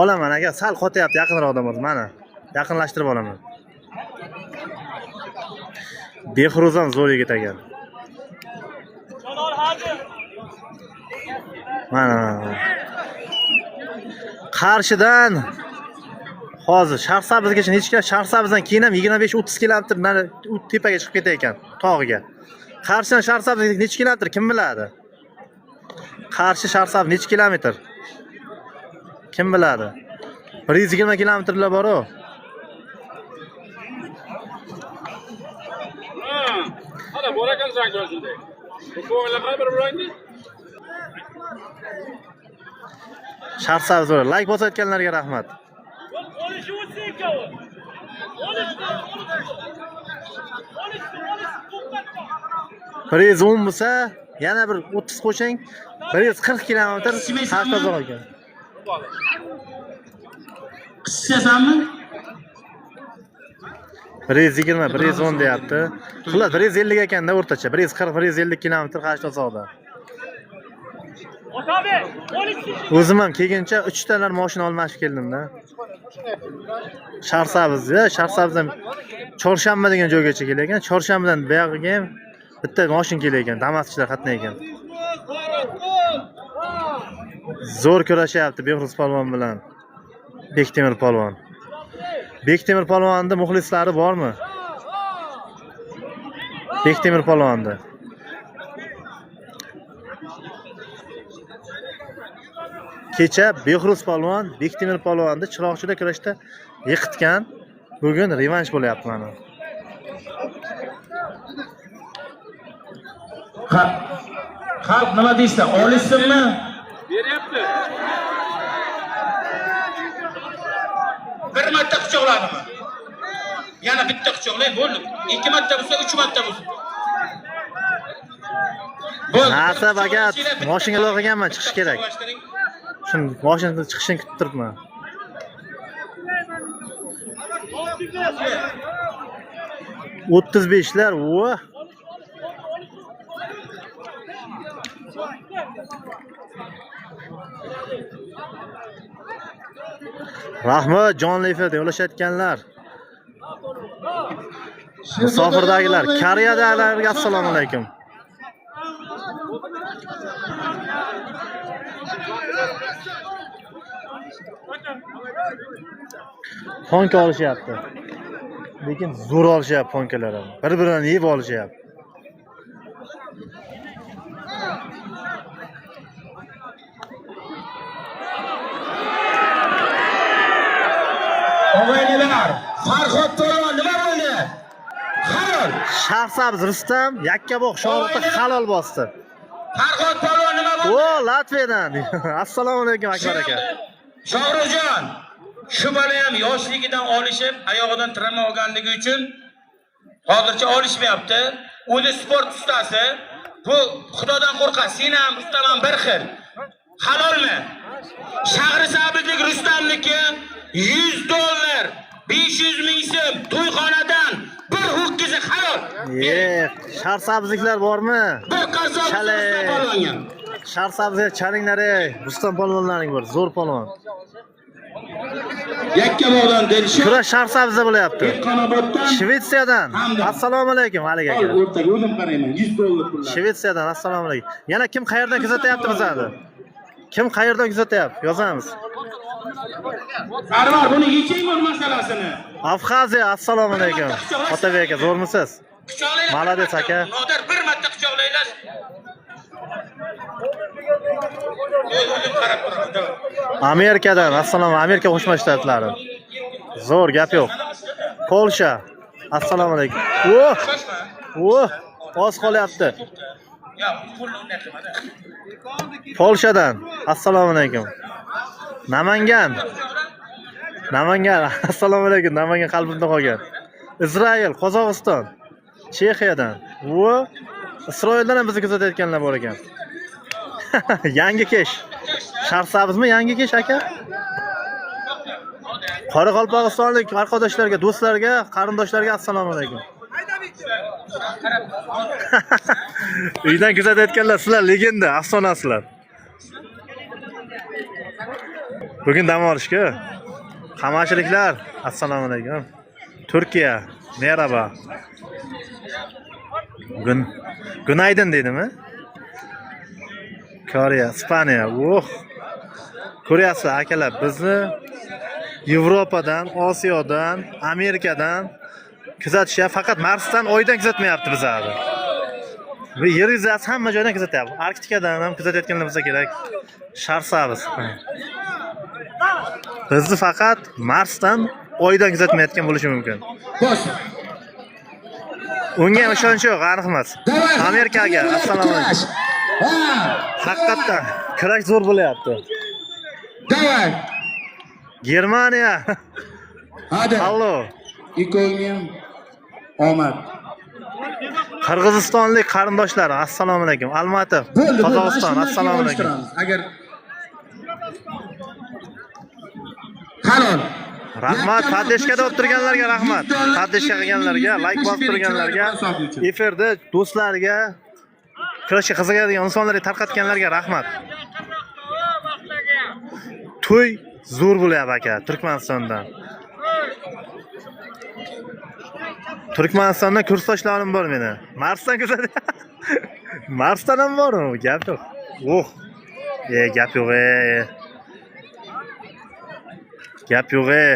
Olaman aka, sal qotyapti, yaqinroqdan bo'ldi, mana. Yaqinlashtirib olaman. Behruz ham zo'r yigit ekan. Mana, mana, mana. Qarshidan hozir Sharsabzgacha necha kilo? Sharsabzdan keyin ham 25-30 kilometr nari u tepaga chiqib ketar ekan, tog'iga. Qarshidan Sharsabzga necha kilometr kim biladi? Qarshi Sharsabz necha kilometr? Kim biladi? 120 kilometrlar bor-u. Ana bor ekan sen shunday. Bu o'ylagan bir biroyni. Sharsabz zo'r. Like bosayotganlarga rahmat. Bir yuz o'n bo'lsa, yana bir 30 qo'shing, 140 kilometr Qarshi ekan. Qissasanmi? 120, 110 deyapti. Xullas 150 ekanda o'rtacha. 140, 150 kilometr Qarshi uzoqda. O'zim ham kelguncha 3 talar mashina almashib keldim-da. Sharsabz, ya, Sharsabzdan Chorshanba degan joygacha kelar ekan. Chorshanbadan buyog'iga ham bitta mashina kelar ekan, Damaschilar qatnay ekan. Zo'r kurashyapti Behruz polvon bilan Bektemir polvon. Bektemir polvonni muxlislari bormi? Bektemir polvonni. Kecha Behruz polvon Bektemir polvonni Chiroqchida kurashda yiqitgan. Bugun revansh bo'lyapti mana. Xalq nima deysa, olishsinmi? Beryapti. Bir marta quchoqladimi? Yana bitta quchoqlay, bo'ldi. Ikki marta bo'lsa, uch marta bo'lsin. Bo'ldi. Nasib aka, Bitta moshinga lo'qaganman, chiqish kerak. quchoqlashtiring. Shuni moshinada chiqishini kutib turibman. 35lar, voh. Rahmat jonli efirda ulashayotganlar. Musofirdagilar, Koreyadagilarga assalomu alaykum. Fonka olishyapti. Lekin zo'r olishyapti fonkalar ham. Bir-birini yeb olishyapti. Og'aynilar, Farhod polvon nima bo'ldi? Halol. Sharsabz Rustam Yakkabog' Shohruxda halol bosdi. Farhod polvon nima bo'ldi? O, Latviyadan. Assalomu alaykum Akbar aka. Shohruxjon, shu bola ham yoshligidan olishib, oyog'idan travma olganligi uchun hozircha olishmayapti. O'zi sport ustasi. Bu Xudodan qo'rqadi. Sen ham Rustam ham bir xil. Halolmi? Shahrisabzlik Rustamniki 100 dollar, 500 ming so'm to'yxonadan bir ho'kizi halol. Ye, Sharsabzliklar bormi? Bir qarsoq Chalay. Rustam polvonga. Sharsabzga chalinglar ey. Rustam polvonlaring bor, zo'r polvon. Yakkabog'dan Dilshod, Kurash Sharsabzda bo'lyapti. Dehqonoboddan Shvetsiyadan. Assalomu alaykum Alik aka. o'rtaga o'zim qarayman 100 dollar pullar. Shvetsiyadan assalomu alaykum. Yana kim qayerdan kuzatyapti bizani? Kim qayerdan kuzatyapti? Yozamiz. Sarvar buni yeching bu masalasini. Abxaziya assalomu alaykum. Otabek aka, zo'rmisiz? Quchoqlanglar. Молодец, aka. Nodir bir marta quchoqlanglar. O'zim qarab turaman. Amerikadan assalomu Amerika Qo'shma Shtatlari. Zo'r gap yo'q. Polsha assalomu alaykum. Oh! Shoshma. Oh! Oz qolyapti. Ya, pulni unday qilma-da. Polshadan assalomu alaykum. Namangan. Namangan. Assalomu alaykum. Namangan qalbimda qolgan. Izrail, Qozog'iston, Chexiyadan. Va Isroildan ham bizni kuzatayotganlar bor ekan. Yangi kesh. Sharsabizmi yangi kesh aka? Qoraqalpog'istonlik qardoshlarga, do'stlarga, qarindoshlarga assalomu alaykum. Uydan kuzatayotganlar sizlar legenda, afsonasizlar. Bugun dam olishku. Qamashiliklar, assalomu alaykum. Turkiya, merhaba. Günaydın deydimi? Koreya, Ispaniya. Oh. Ko'ryapsizlar akalar, bizni Yevropadan, Osiyodan, Amerikadan kuzatishyapti. Faqat Marsdan, Oydan kuzatmayapti bizlarni. Va yer yuzasi hamma joydan kuzatyapti. Arktikadan ham kuzatayotganlar bo'lsa kerak. Sharsamiz. Bizni faqat Marsdan, Oydan kuzatmayotgan bo'lishi mumkin. Bosh. Unga ham ishonch yo'q, aniq emas. Давай. Amerikaga assalomu alaykum. Ha. Haqiqatdan kurash zo'r bo'lyapti. Давай. Germaniya. Hadi. Hallo. Ikkovingga ham omad. Qirg'izistonlik qarindoshlar, assalomu alaykum. Almaty, Bo'ldi, bo'ldi. Qozog'iston, Mana shundan keyin assalomu alaykum. olishtiramiz. Agar halol. Rahmat, поддержка da olib turganlarga rahmat. Поддержка qilganlarga, layk bosib turganlarga, efirda do'stlarga, kurashga qiziqadigan insonlarga tarqatganlarga rahmat. To'y zo'r bo'lyapti aka, Turkmanistondan. Turkmanistondan kursdoshlarim bor meni. Marsdan kuzatadi. Marsdan ham bormi? Gap yo'q. Oh. E, gap yo'q, e. Gap yo'q, e.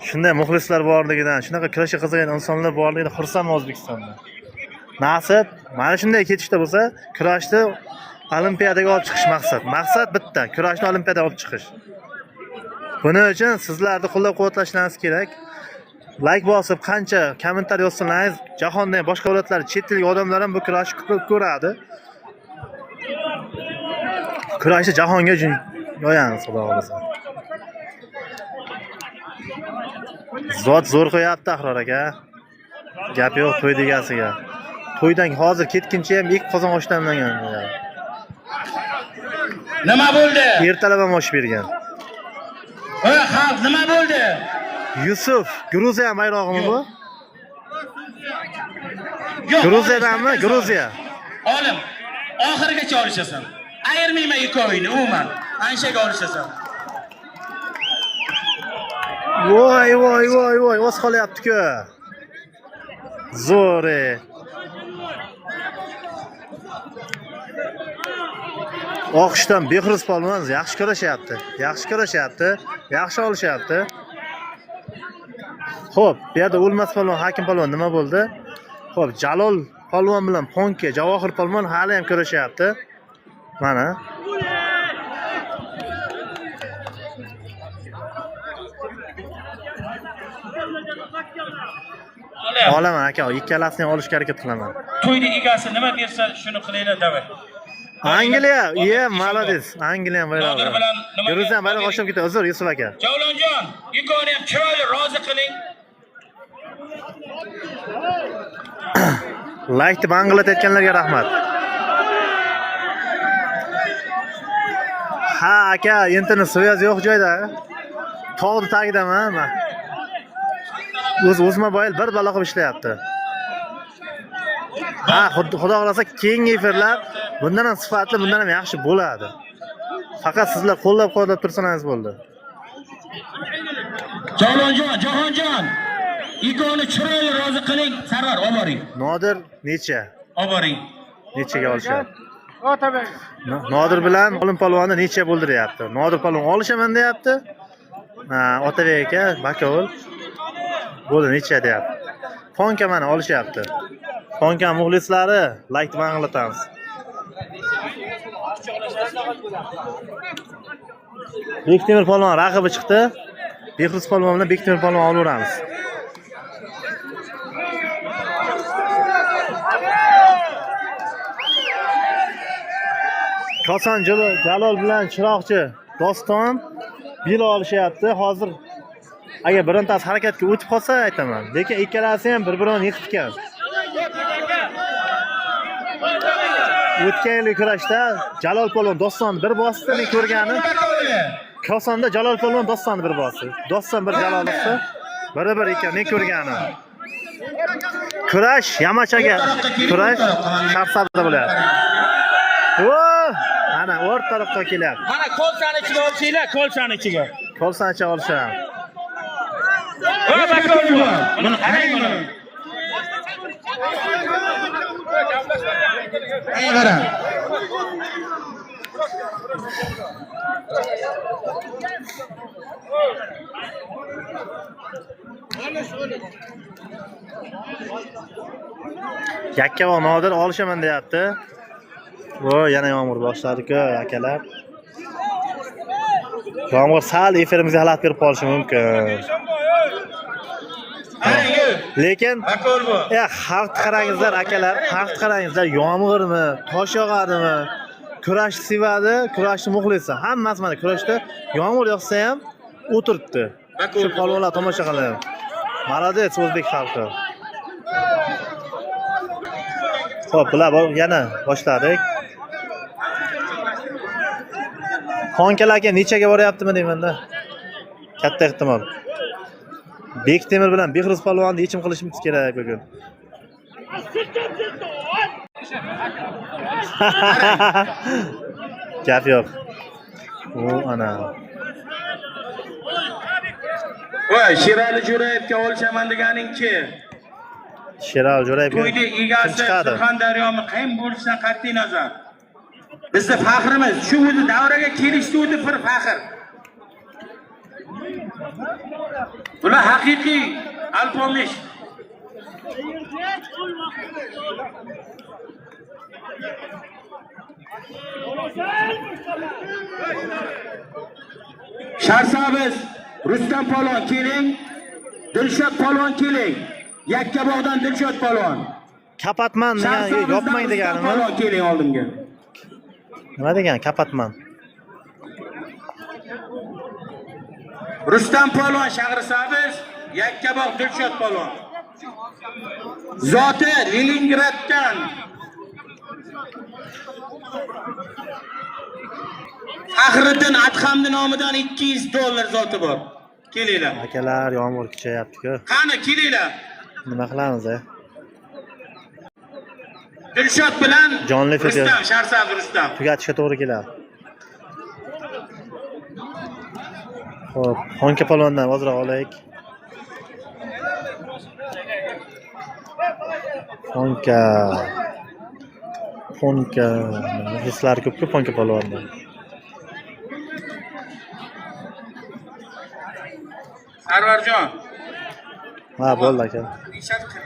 Shunday muxlislar borligidan, shunaqa kurashga qiziqadigan insonlar borligidan xursandman O'zbekistonda. Nasib, mana shunday ketishda bo'lsa, kurashni olimpiadaga olib chiqish maqsad. Maqsad bitta, kurashni olimpiadaga olib chiqish. Buning uchun sizlarni qo'llab-quvvatlashingiz kerak. Layk bosib, qancha kommentariy yozsangiz, jahonda boshqa davlatlar, chet ellik odamlar ham bu kurashni ko'p ko'radi. Kurashni jahonga yoyamiz, xudo xohlasa. Zot zo'r qo'yapti Ahror aka. Gap yo'q to'y degasiga. To'ydan hozir ketguncha ham ikki qozon osh damlangan. Nima bo'ldi? Ertalab ham osh bergan. Ey xalq, nima bo'ldi? Yusuf, Gruziya bayrog'imi bu? Yo'q. Gruziyadanmi? Gruziya. Olim, oxirigacha olishasan. Ayirmayman ikkovingni umuman. Anshaga olishasan. Voy voy voy voy, oz qolyapti-ku. Zo'r. E. Oqishdan Behruz polvon yaxshi kurashyapti. Yaxshi kurashyapti. Yaxshi olishyapti. Xo'p, bu yerda O'lmas polvon, Hakim polvon nima bo'ldi? Xo'p, Jalol polvon bilan Ponka, Javohir polvon hali ham kurashyapti. Mana. Olaman aka, ikkalasini ham olishga harakat qilaman. To'yni egasi nima bersa, shuni qilinglar, давай. Angliya, ye, молодец. Angliya bayrog'i. Nodir bilan nimaga- Gruziya bayrog'i oshib ketdi. Uzr, Yusuf aka. Javlonjon, ikkovini ham chiroyli rozi qiling. Laykni banglatayotganlarga rahmat. Ha, aka, internet связь yo'q joyda. Tog'ni tagidaman man. O'z UzMobile bir balo qilib ishlayapti. Ha, xudo xohlasa keyingi efirlar bundan ham sifatli, bundan ham yaxshi bo'ladi. Faqat sizlar qo'llab-quvvatlab tursangiz bo'ldi. Javlonjon, Jahonjon, ikkovini chiroyli rozi qiling. Sarvar, olib boring. Nodir necha? Olib boring. Nechaga olishadi? Nodir bilan Olim polvonni necha bo'ldiryapti? Nodir polvon olishaman deyapti. Ha, Otabek aka, Bakovul bo'ldi necha deyapti. Ponka mana olishyapti. Ponka muxlislari layk banglatamiz. Bektemir polvon raqibi chiqdi. Behruz polvon bilan Bektemir polvon olaveramiz. Koson Jalol bilan Chiroqchi. Doston bel olishyapti. Hozir agar birontasi harakatga o'tib qolsa aytaman. Lekin ikkalasi ham bir-birini yiqitgan. O'tgan yilgi kurashda Jalol polvon Dostonni bir bosdi, men ko'rganim. Kosonda Jalol polvon Dostonni bir bosdi. Doston bir Jalol bosdi. Biri bir ekan, men ko'rganim. Kurash Yamachaga, kurash Sharsabda bo'lyapti. O, ana o'rtaroqqa kelyapti. Mana kolsani ichiga olsanglar, kolsani ichiga. Kolsancha olishadi. Va bakor buva. Buni qarang buni. Qara. Yakkabog' Nodir olishaman deyapti. Voy, yana yomg'ir boshladi-ku, akalar. Yomg'ir sal efirimizga xalaqit berib qolishi mumkin. Lekin Bakor bu. ya xalqni qarangizlar akalar, xalqni qarangizlar, yomg'irmi, tosh yog'adimi, kurashni sevadi, kurashni muxlisi. Hammasi mana kurashda yomg'ir yog'sa ham o'tiribdi. Shu polvonlar tomosha qilib. Молодец o'zbek xalqi. Xo'p, bular yana boshladik. Xonkala aka nechaga boryaptimi deymanda. Katta ehtimol. Bektemir bilan Behruz polvonni yechim qilishimiz kerak bugun. Gap yo'q. U ana. Voy, Sherali Jo'rayevga olishaman deganing ki? Sherali Jo'rayev To'yni kim egasi chiqadi? Surxondaryomi qayim bo'lishidan qat'iy nazar. Bizni faxrimiz, shu o'zi davraga kelishdi o'zi bir faxr. Bular haqiqiy alpomish. Sharsabız Rustam polvon keling. Dilshod polvon keling. Yakkabog'dan Dilshod polvon. Kapatman degan, Sharsabizdan yopmang Rustam deganimi? polvon keling oldimga. Nima degani kapatman? Rustam polvon Shahrisabz, Yakkabog' Dilshod polvon. Zoti Leningraddan. Faxriddin Adhamni nomidan $200 zoti bor. Kelinglar. Akalar, yomg'ir kuchayapti-ku. Qani kelinglar. Nima qilamiz a? Dilshod bilan Jonli efirda. Rustam, Shahrisabz Rustam. Tugatishga to'g'ri keladi. Xo'p, Xonka polvondan ozroq olaylik. Xonka. Xonka. Hislari ko'p-ku Xonka polvonda. Sarvarjon. Ha, bo'ldi aka. Ishad qil.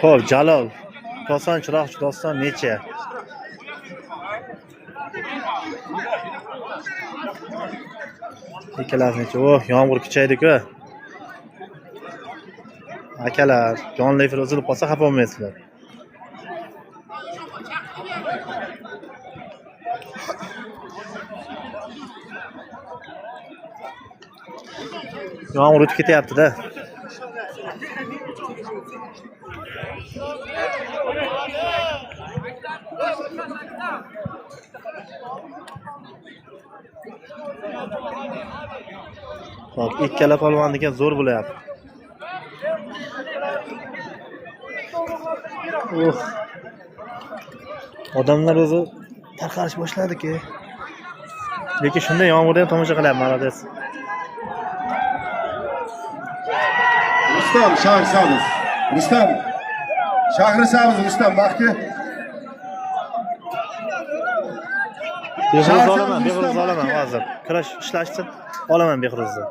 Xo'p, Jalol. Doston Chiroqchi, Doston necha? Ikkalasi necha? Oh, yomg'ir kuchaydi-ku. Akalar, jonli efir uzilib qolsa xafa bo'lmaysizlar. Yomg'ir o'tib ketyapti-da. Xo'p, ikkala polvonniki zo'r bo'lyapti. Uh. Odamlar o'zi tarqalish boshladi-ki. Lekin shunday yomg'irda ham tomosha qilyapman, молодец. Rustam Shahrisabz. Rustam. Shahrisabz Rustam baxtga. Behruzni olaman, Behruzni olaman hozir. Kurash ishlashsin, olaman Behruzni.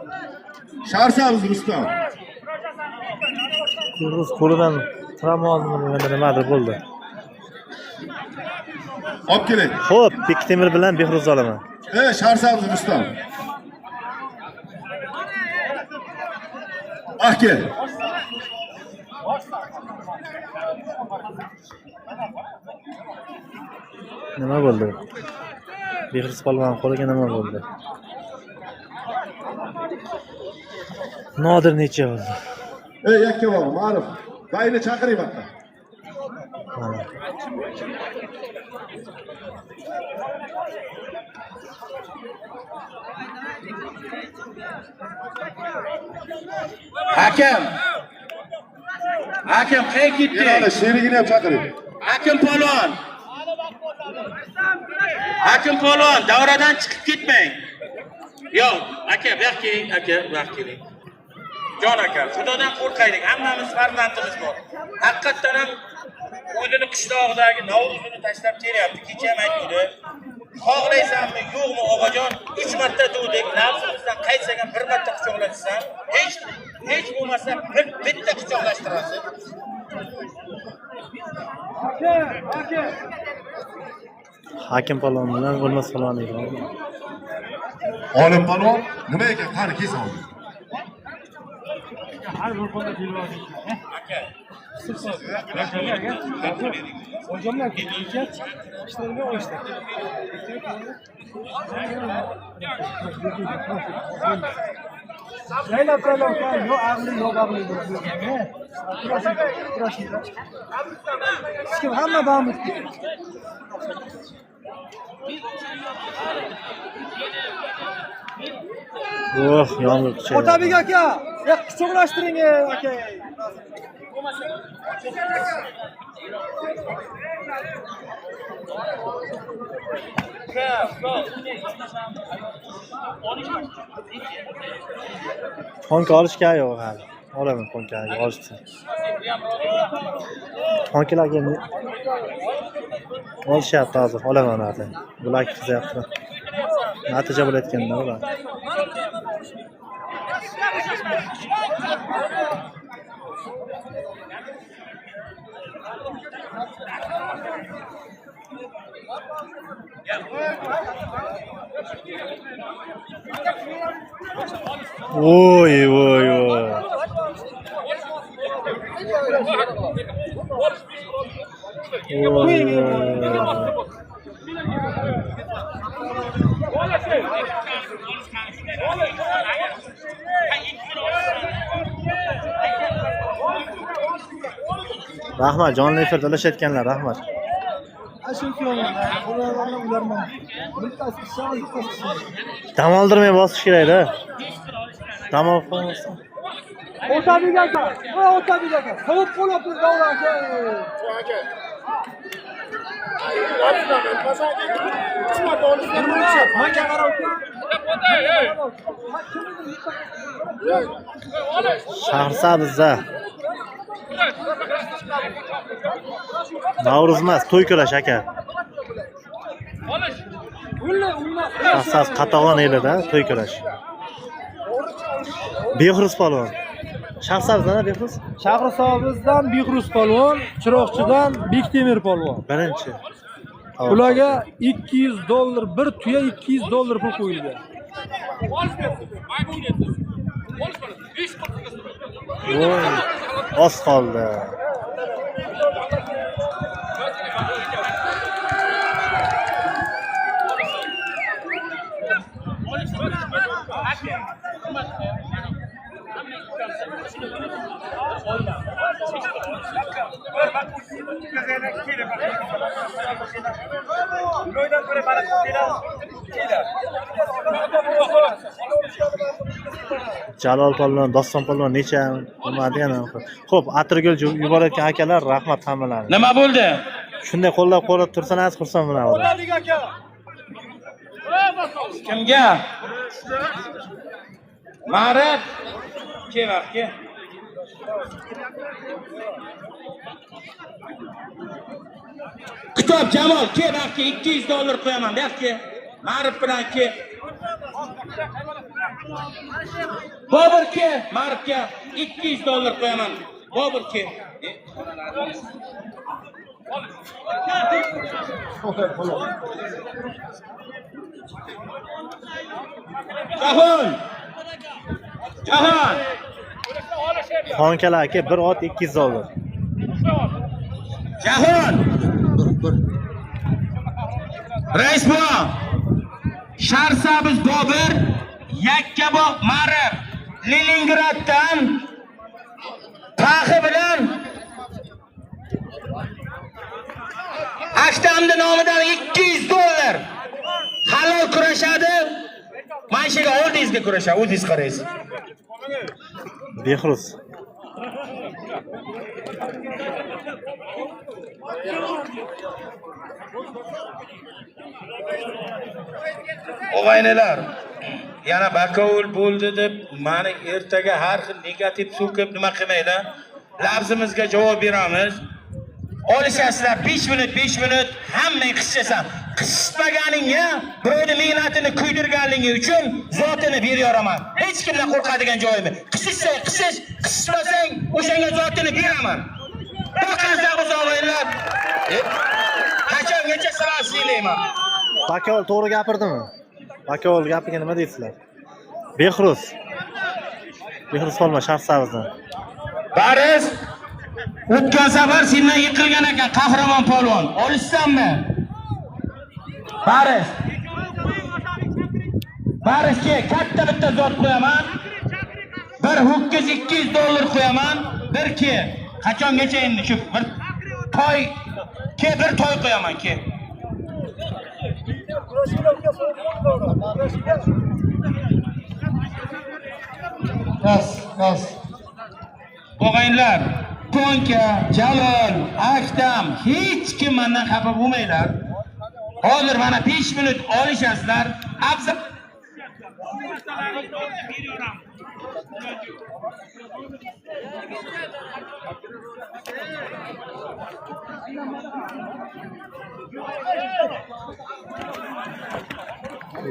Shahrisabz Rustam. Behruz qo'lidan travma oldimi nimadir nimadir bo'ldi. Olib keling. Xo'p, Bektemir bilan Behruzni olaman. Ey Shahrisabz Rustam. Aka. Nima bo'ldi? Behruz polvon qo'liga nima bo'ldi? Nodir necha bo'ldi? Ey, yakka bor, Ma'ruf. Dayini chaqiring bu yoqqa. Mana. Hakam. Hakam qayerga ketdi? Yana sherigini ham chaqiring. Hakim polvon. Hakim polvon, davradan chiqib ketmang. Yo'q, aka, bu yoqqa keling, aka, bu yoqqa keling. Jon aka, Xudodan qo'rqaylik, hammamiz farzandimiz bor. Haqiqatdan ham o'zini qishlog'idagi Navro'zini tashlab kelyapti. Kecha ham aytdi. Xohlaysanmi, yo'qmi, og'ajon, 3 marta tug'dik, nafsimizdan qaytsak ham bir marta quchoqlashsan, hech bo'lmasa bir bitta quchoqlashtirasiz. Hakim polvon bilan O'lmas polvon edi. Olim polvon nima ekan? Qani kelsin hozir. Hamma bamiz. Oh, yomg'ir kuchayapti. Otabek aka, ya quchoqlashtiring aka. Tonka olishga yo'q hali. Olaman tonkani olishsa. Tonkalarga olishyapti hozir, olaman hali. Bular qizyapti. Natija bo'layotganda ular. Oy oy oy. Oy. Rahmat, jonli efirda ulashayotganlar, rahmat. Dam oldirmay bosish kerak-da. Dam olib qo'ymasdan. Otabek aka, voy Otabek aka, sovuq qo'lab tur Davron aka. Shahrisabzda Navruz emas, to'y kurash aka. Shahrisabz Qatag'on elida to'y kurash. Behruz polvon. Shahrisabzdan Behruz? Shahrisabzdan Behruz polvon, Chiroqchidan Bektemir polvon. Birinchi. Ularga $200 bir tuya $200 pul qo'yilgan. Voy, oz qoldi. Jalol polvon, Doston polvon necha nima degan. Xo'p, Atirgul yuborayotgan akalar, rahmat hammalariga. Nima bo'ldi? Shunday qo'llab-quvvatlab tursangiz xursand bo'laman. Kimga? Ma'rif. Ke vaqtga. Kitob Jamol, ke vaqtga $200 qo'yaman, bu yoqqa. Ma'rif bilan ke. Bobur ke, Ma'rifga $200 qo'yaman. Bobur ke. Jahon. Jahon. Xonkala aka, bir ot 200 dollar. Jahon. Rais buva. Sharsabz Bobur, Yakkabog' Ma'rif, Leningraddan Paxi bilan Aktamni nomidan 200 dollar. Halol kurashadi. Mana shu yerga oldingizga kurashadi, o'zingiz qaraysiz. Behruz. Og'aynilar, yana bakovul bo'ldi deb mani ertaga har xil negativ so'kib nima qilmanglar. Lafzimizga javob beramiz. Olishasizlar 5 minut, 5 minut hammang qishasan. Qismaganingga, birovni mehnatini kuydirganligi uchun zotini beryoraman. Hech kimdan qo'rqadigan joyim yo'q. Qisishsang qisish, qisishmasang o'shanga zotini beraman. Bir qarsak bo'lsa og'aynilar. Qachongacha sizlarni siylayman. Bakovul to'g'ri gapirdimi? Bakovul gapiga nima deysizlar? Behruz. Behruz Polvon Sharsabzdan. Baris, o'tgan safar sendan yiqilgan ekan qahramon polvon. Olishsanmi? Baris. Barisga katta bitta zot qo'yaman. Bir ho'kiz 200 dollar qo'yaman. Bir ke. Qachongacha endi shu bir toy ke, bir toy qo'yaman ke. Bas, bas. Og'aynilar, Tonka, Jalol, Aktam, hech kim mendan xafa bo'lmanglar. Hozir mana 5 minut olishasizlar. Afzal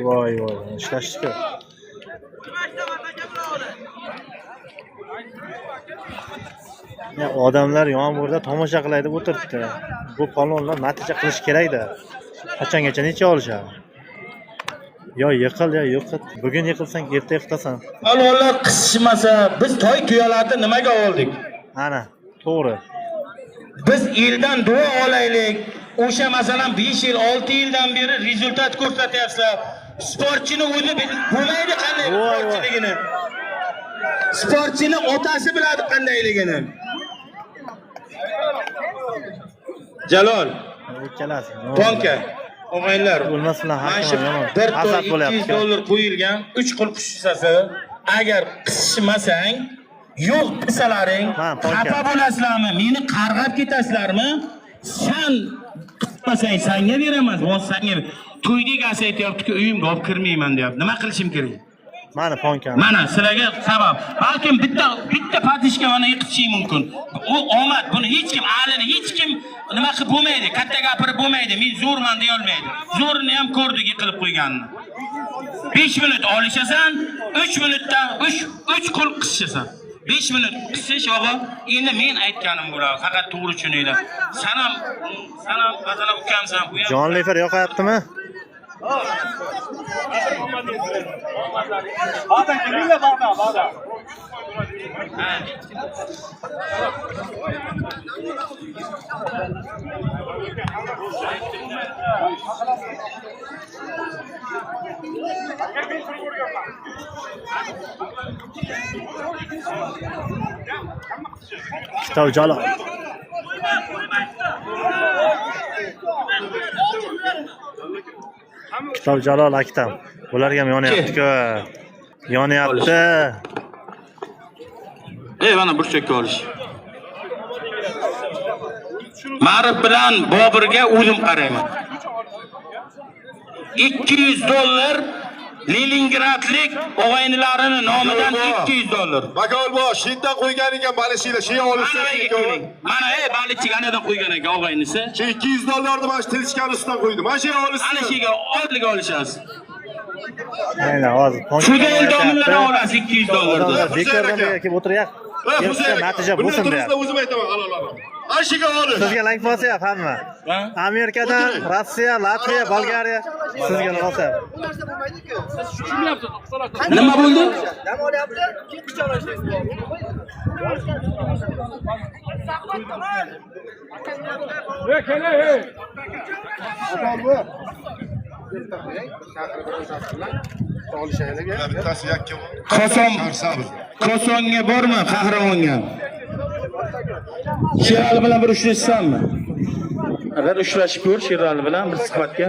Voy voy, ishlashdi-ku. Ya odamlar yomg'irda tomosha qilay deb o'tiribdi. Bu polvonlar natija qilish kerak-da. Qachongacha necha olishadi? Yo yiqil, yo yo'qit. Bugun yiqilsang, erta yiqitasan. Polvonlar qisishmasa, biz toy tuyalarni nimaga oldik? Ana, to'g'ri. Biz eldan duo olaylik. O'sha masalan 5 yil, 6 yildan beri rezultat ko'rsatyapsizlar. Sportchini o'zi bo'lmaydi qanday Voy, voy. sportchiligini. Sportchini otasi biladi qandayligini. Jalol, Ikkalasi. Tonka, og'aynilar. O'lmas bilan Mana shu har yomon. bir toy Hasad 200 bo'lyapti. dollar qo'yilgan 3 qil qushsasi. Agar qisishmasang, yo'q desalaring, Ha, Tonka. xafa bo'lasizlarmi? Meni qarg'ab ketasizlarmi? San qismasang sanga beraman, voz sanga. To'yda egasi aytyapti-ki, uyimga olib kirmayman deyapti. Nima qilishim kerak? Mana Ponka. Mana sizlarga sabab. Balkim bitta bitta patishka mana yiqitishing mumkin. U omad, buni hech kim alini hech kim nima qilib bo'lmaydi, katta gapirib bo'lmaydi. Men zo'rman deya olmaydi. Zo'rini ham ko'rdik yiqilib qo'yganini. 5 minut olishasan, 3 minutda 3 qo'l qisishasan. 5 minut qisish og'a, endi men aytganim bo'ladi. Faqat to'g'ri tushuninglar. San ham, san ham masalan ukamsan, bu ham Jonli efir yoqayaptimi? Bağdan kiminle bağdan bağdan. Kitob Jalol. Kitob Jalol Aktam. Bularga ham yonyapti-ku. Yonyapti. Ey mana burchakka olish. Ma'rif bilan Boburga o'zim qarayman. 200 dollar Leningradlik og'aynilarini nomidan 200 dollar. Bakovul buva shiydan qo'ygan ekan balishinglar, shiya olishsa Mana ikkovi. Mana ey balichik anadan qo'ygan ekan og'aynisi. Shu 200 dollarni mana shu tilchkani ustidan qo'ydi. Mana shu olishsin. Ana shuga oldiga olishasiz. Aynan hozir Ponka. Shuda domladan olasiz 200 dollarni. Odamlar bekordan Hussein aka. kelib o'tiryapti. Ha, Hussein aka, Natija bundan bo'lsin turishda deyapti. o'zim aytaman halol halol. Ashiga olish. Sizga like bosyapti hamma. Amerikadan, Rossiya, Latviya, Bolgariya sizga like bosyapti. Nima bo'ldi? Bittasi yakka. Koson Kosonga borma, qahramonga. Sherali bilan bir uchrashsanmi? Agar uchrashib ko'r Sherali bilan bir suhbatga.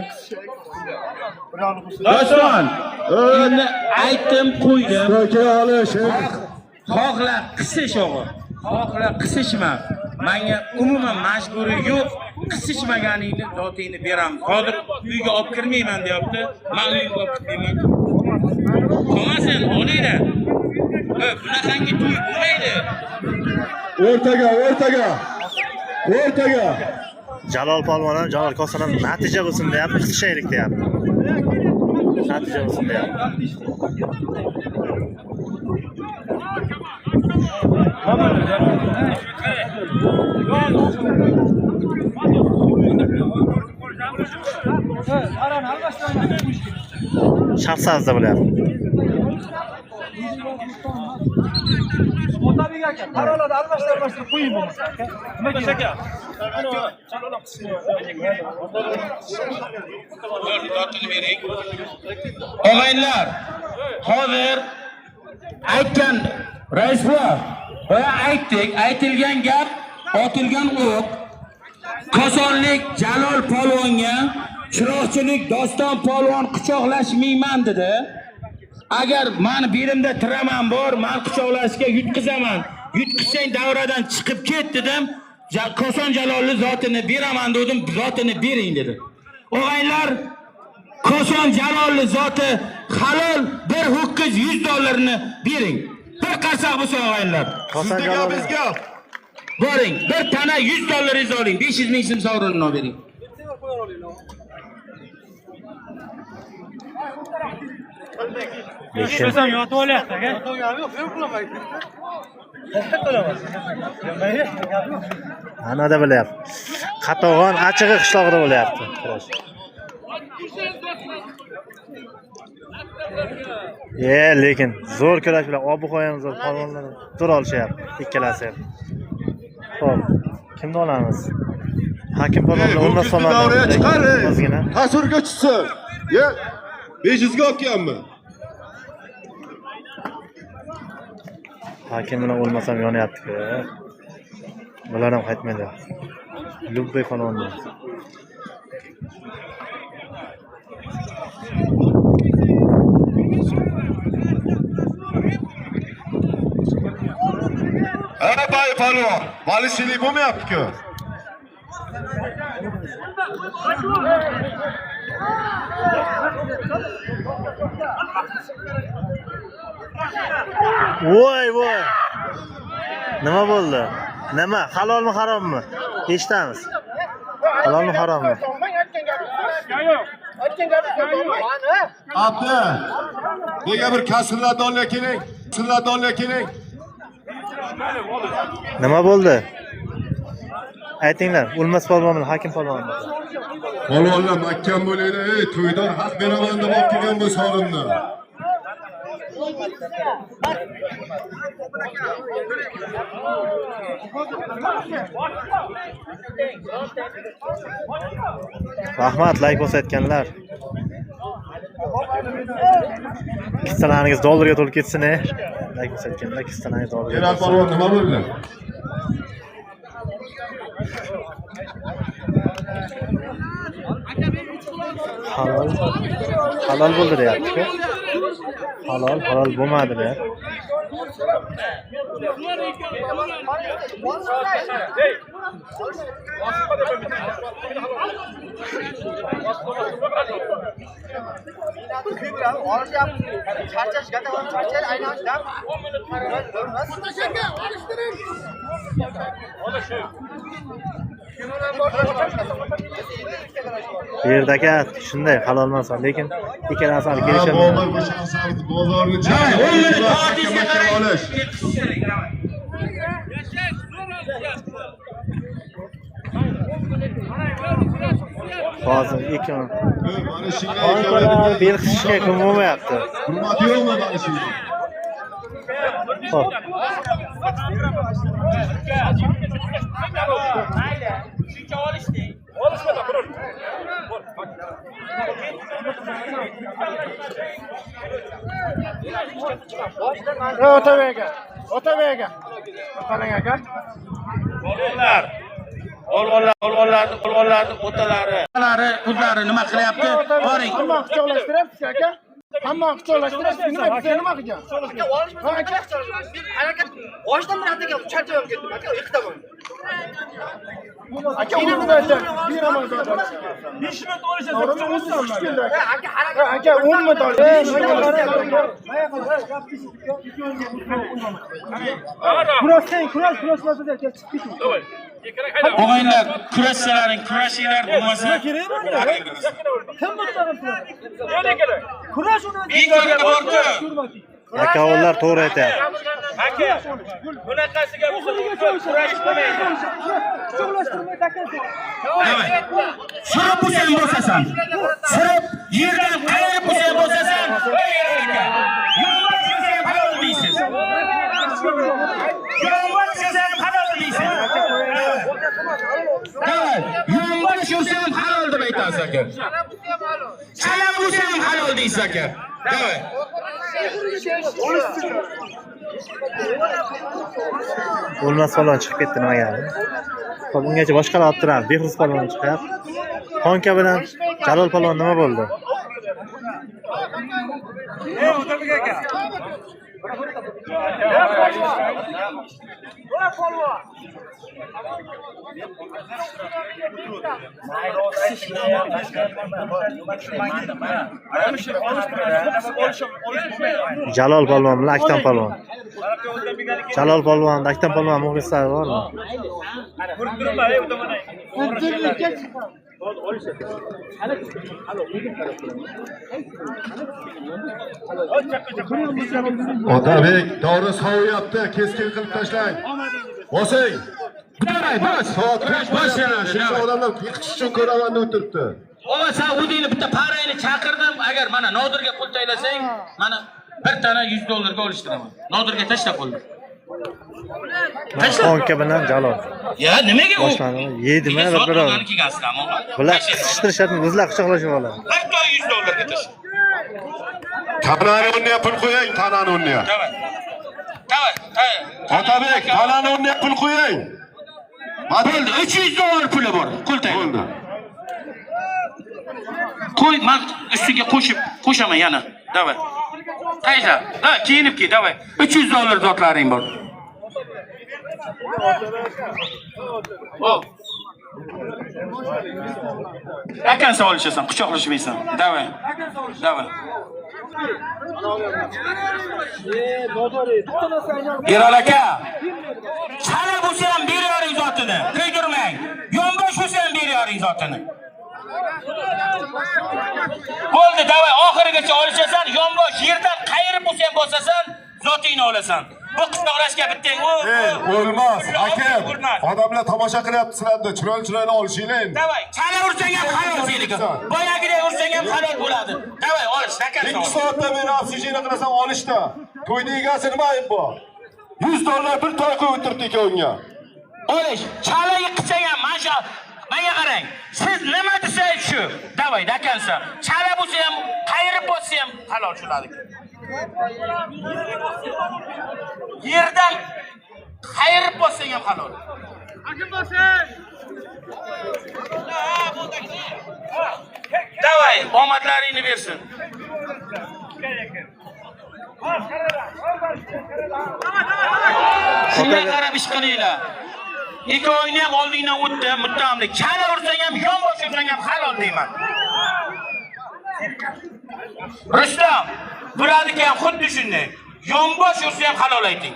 Doston, endi aytdim, qo'ydim. Olish. Xohla qisish o'g'i. Xohla qisishma. Menga umuman majburiy yo'q. Qisishmaganingni zotingni beramiz. Hozir uyga olib kirmayman deyapti. Men uyga olib kirmayman. Qolmasin, olinglar. Bunaqangi to'y bo'lmaydi. O'rtaga, o'rtaga. O'rtaga. Jalol polvon ham, Jalol Koson ham natija bo'lsin deyapti, qisishaylik deyapti. Natija bo'lsin deyapti. Shaxsazda bo'lyapti. Otabek aka, parolarni almashtir, almashtirib qo'ying bo'lmasa. Nima kerak? Og'aylar, hozir aytgan rais buva, boya aytdik, aytilgan gap, otilgan o'q. Kosonlik Jalol polvonga Chiroqchilik Doston polvon quchoqlashmayman dedi. Agar meni belimda tiraman bor, men quchoqlashga yutqizaman. Yutqizsang davradan chiqib ket dedim. Koson Jalolni zotini beraman dedim, zotini bering dedi. Og'aylar, Koson Jalolni zoti halol bir ho'kiz $100 bering. Bir qarsak bo'lsa og'aylar. Koson Sizga Jalol bizga. Boring, bir tana $100 oling, 500 ming so'm sovrinini bering. Lekin Yotib olyapti aka. anada bo'lyapti. Qatag'on achig'i qishlog'ida bo'lyapti kurash. Lekin zo'r kurash bilan ob-havo ham zo'r, polvonlar zo'r olishyapti ikkalasi ham. Xo'p, kimni olamiz? Hakim polvon bilan O'lmas Ho'kizni polvon. davraga chiqar. Ozgina. Tasvirga tushsin. Ye. 500 ga olib kelganmi? Hakim bilan O'lmas ham yonyapti. Bular ham qaytmaydi. Lubbay polvon. Ha, bay polvon. Valishilik bo'lmayapti-ku. Voy voy. Nima bo'ldi? Nima? Halolmi, harommi? Eshitamiz. Halolmi, harommi? Abdi. Nega bir kasrlarni olya keling? Kasrlarni olya keling. Nima bo'ldi? Aytinglar, O'lmas polvon bilan Hakim polvon. Polvonlar mahkam bo'linglar, ey, to'ydan haq beraman deb olib kelgan bu sovrinni. Rahmat like bosayotganlar. Kissalaringiz dollarga to'lib ketsin, ey. Like bosayotganlar kissalaringiz dollarga Keral to'lsin. polvon nima bo'ldi? Halol. Halol bo'ldi deyapti-ku. Halol, halol bo'lmadi deyapti. Bu yerda aka shunday halol emas, lekin ikkalasi hali Ha, kelisholmayapti. bozor bu Shaxsabz bozorni Soatingizga mahkam qarang. olish. Hozir ikki Xonkalar bel qisishga kim bo'lmayapti. Hurmati yo'qmi mana shunga? Xo'p. Shuncha olishdi. Otabek aka, Otabek aka. Qarang aka. Polvonlar. Polvonlar, polvonlarning otalari, o'zlari nima qilyapti? Boring. Hamma quchoqlashtiryapsiz aka. Hamma quchoqlashtiryapsiz. Nima bizga nima qilgan? Aka, olishmasa aka, harakat boshidan bir aka charchab ketdim aka, yiqitaman. Aka, o'zini aytyapti. Beraman zotini. 5 minut olishasiz. Aka, harakat. Aka, 10 minut olish. Kurashsang, kurash, kurashmasa aka chiqib keting. Og'aylar, kurashsalaring, kurashinglar bo'lmasa. Kerak bunda. Kim muttaqil turadi? Kurash uni. Ikkiga borku. Akavollar to'g'ri aytyapti. Aka, bunaqasiga kurash bo'lmaydi. Quchoqlashtirmay takasi. Surib bo'lsang bosasan. Surib yerdan qayirib bo'lsang bosasan. Yo'lbars bo'lsang halol deysiz. Yo'lbars bo'lsang halol deysiz. Yo'lbars bo'lsang halol deb aytasiz aka. Chala bo'lsang halol deysiz aka. Давай. O'lmas polvon chiqib ketdi nimaga? Xo'p, ungacha boshqalar olib turamiz. Behruz polvon chiqyapti. Xonka bilan Jalol polvon nima bo'ldi? Jalol polvon bilan Aktam polvon. Jalol polvon, Aktam polvon muxlislari bormi? Otabek dori sovuyapti, keskin qilib tashlang. Bosing. Давай, bos. Soat 5 Bosh bo'lyapti. Shuncha odamlar yiqitish uchun ko'raman deb o'tiribdi. Ova, sen o'zingni bitta parangni chaqirdim. Agar mana Nodirga pul taylasang, mana bir tana $100 ga olishtiraman. Nodirga tashla pulni. Xonka bilan Jalol. Ya nimaga u? Boshlandi. Yedimi bir birov. Bular qisishtirishadi, o'zlari quchoqlashib oladi. Bir toy $100 ga tashla. Tanani o'rniga pul qo'ying, tanani o'rniga. Давай. Давай, давай. Otabek, tanani o'rniga pul qo'ying. Bo'ldi, $300 puli bor. Qo'l tayla. Bo'ldi. Qo'y, men ustiga qo'shib qo'shaman yana. Давай. Tashla. Ha, kiyinib kel, давай. $300 zotlaring bor. Hop. Akan olishasan, quchoqlashmaysan. Давай. Давай. Erol aka, chala bo'lsa ham berayoring zotini, kuydirmang. Yonbosh bo'lsa ham berayoring zotini. Bo'ldi, davay, oxirigacha olishasan, yonbosh yerdan qayirib bo'lsa ham bosasan, zotingni olasan. Bu quchoqlashga bittang. O'lmas, aka. Odamlar tomosha qilyapti sizlarni. Chiroyli chiroyli olishinglar endi. Davay, chala ursang ham halol seniki. Boyagiday ursang ham halol bo'ladi. Davay, olish, 2 soatda beri обсуждение qilasan olishda. To'yni egasi nima ayb bor? $100 bir toy qo'yib o'tiribdi ikkovingga. Olish, chala yiqitsang ham mana shu menga qarang. Siz nima desangiz shu. Davay, dakansa. Chala bo'lsa ham, qayirib bo'lsa ham halol shularniki. Yerdan qayirib bo'lsang ham halol. Davay, omadlaringni bersin. Shunga qarab ish qilinglar. Ikkovingni ham oldingdan o'tdi, muttamlik. Chala ursang ham, yonbosh ursang ham halol deyman. Rustam, bularniki ham xuddi shunday. Yonbosh ursa ham halol ayting.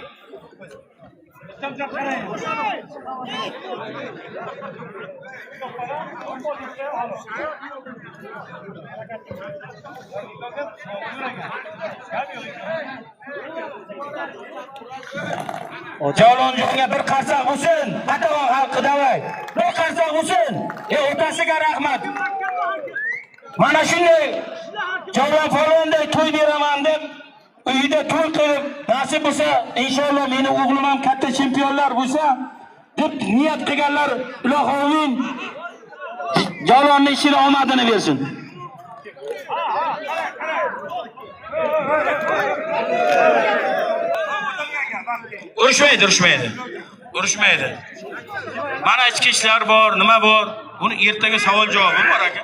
Javlonjonga bir qarsak bo'lsin. Qatag'on xalqi davay. Bir qarsak bo'lsin. Otasiga rahmat. Mana shunday Javlon polvonday to'y beraman deb uyida to'y qilib, nasib bo'lsa, inshaalloh meni o'g'lim ham katta chempionlar bo'lsa deb niyat qilganlar, ilohi amin. Javlonni ishini omadini bersin. Urushmaydi, urushmaydi. Urushmaydi. Mana ichki ishlar bor, nima bor? Buni ertaga savol javobi bor aka.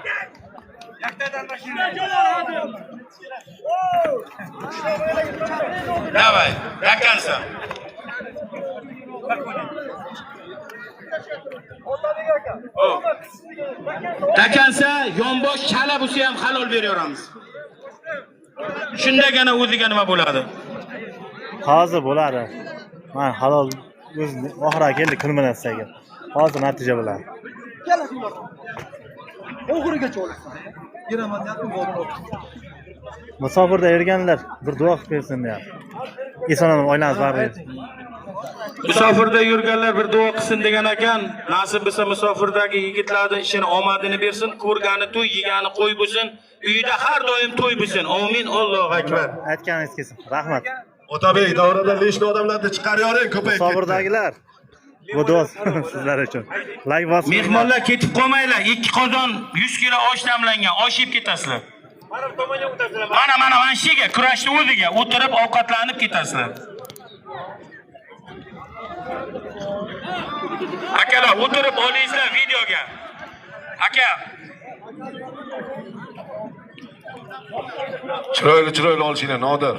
Давай, до конца. До конца yonbosh chala bo'lsa ham halol beraveramiz. Shundagina o'ziga nima bo'ladi? Hozir bo'ladi. Mana halol o'z oxiriga keldi kulminatsiyaga. Hozir natija bo'ladi. Oxirigacha olasan. Beraman deyapti, bo'ldi. Musofirda yurganlar bir duo qilib bersin deyapti. Eson omon oilamiz baribir. Musofirda yurganlar bir duo qilsin degan ekan. Nasib bo'lsa musofirdagi yigitlarning ishini omadini bersin, ko'rgani to'y, yegani qo'y bo'lsin, uyida har doim to'y bo'lsin. Amin. Allohu akbar. Aytganingiz kelsin. Rahmat. Otabek, davradan nechta odamlarni chiqaryoring, ko'payib ketdi. Musofirdagilar bu duo sizlar uchun. Like bosib. Mehmonlar ketib qolmanglar. 2 qozon 100 kilo osh damlangan, osh yeb ketasizlar. Mana mana mana shuga kurashni o'ziga o'tirib ovqatlanib ketasizlar. Akalar, o'tirib olingizlar videoga. Aka, Chiroyli chiroyli olishinglar, Nodir.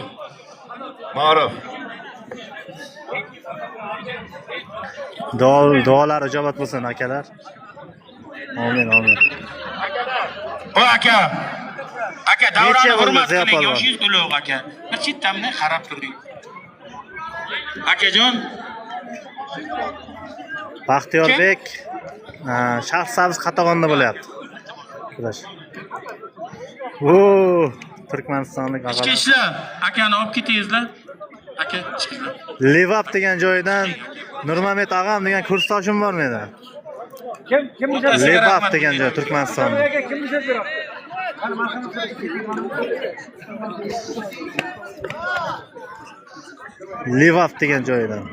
Ma'ruf. Duolar ijobat bo'lsin akalar. Amin, amin. O aka. Aka, davrani Necha bo'ldi, hurmat Ziyo qiling, polvon? yoshingiz ulug' aka. Bir chetdan qarab turing. Akajon, Baxtiyorbek Shahrisabz Qatag'onda bo'lyapti. Kurash. O, Turkmanistonlik ichki og'alar. ishlar, akani olib ketingizlar. Aka, chiqinglar. Levap degan joydan Nurmamet ag'am degan kursdoshim bor meni. Kim kim Otasiga Levap rahmat degan joy deyman. Turkmanistonda. Kim bize beradi? Levap degan joydan.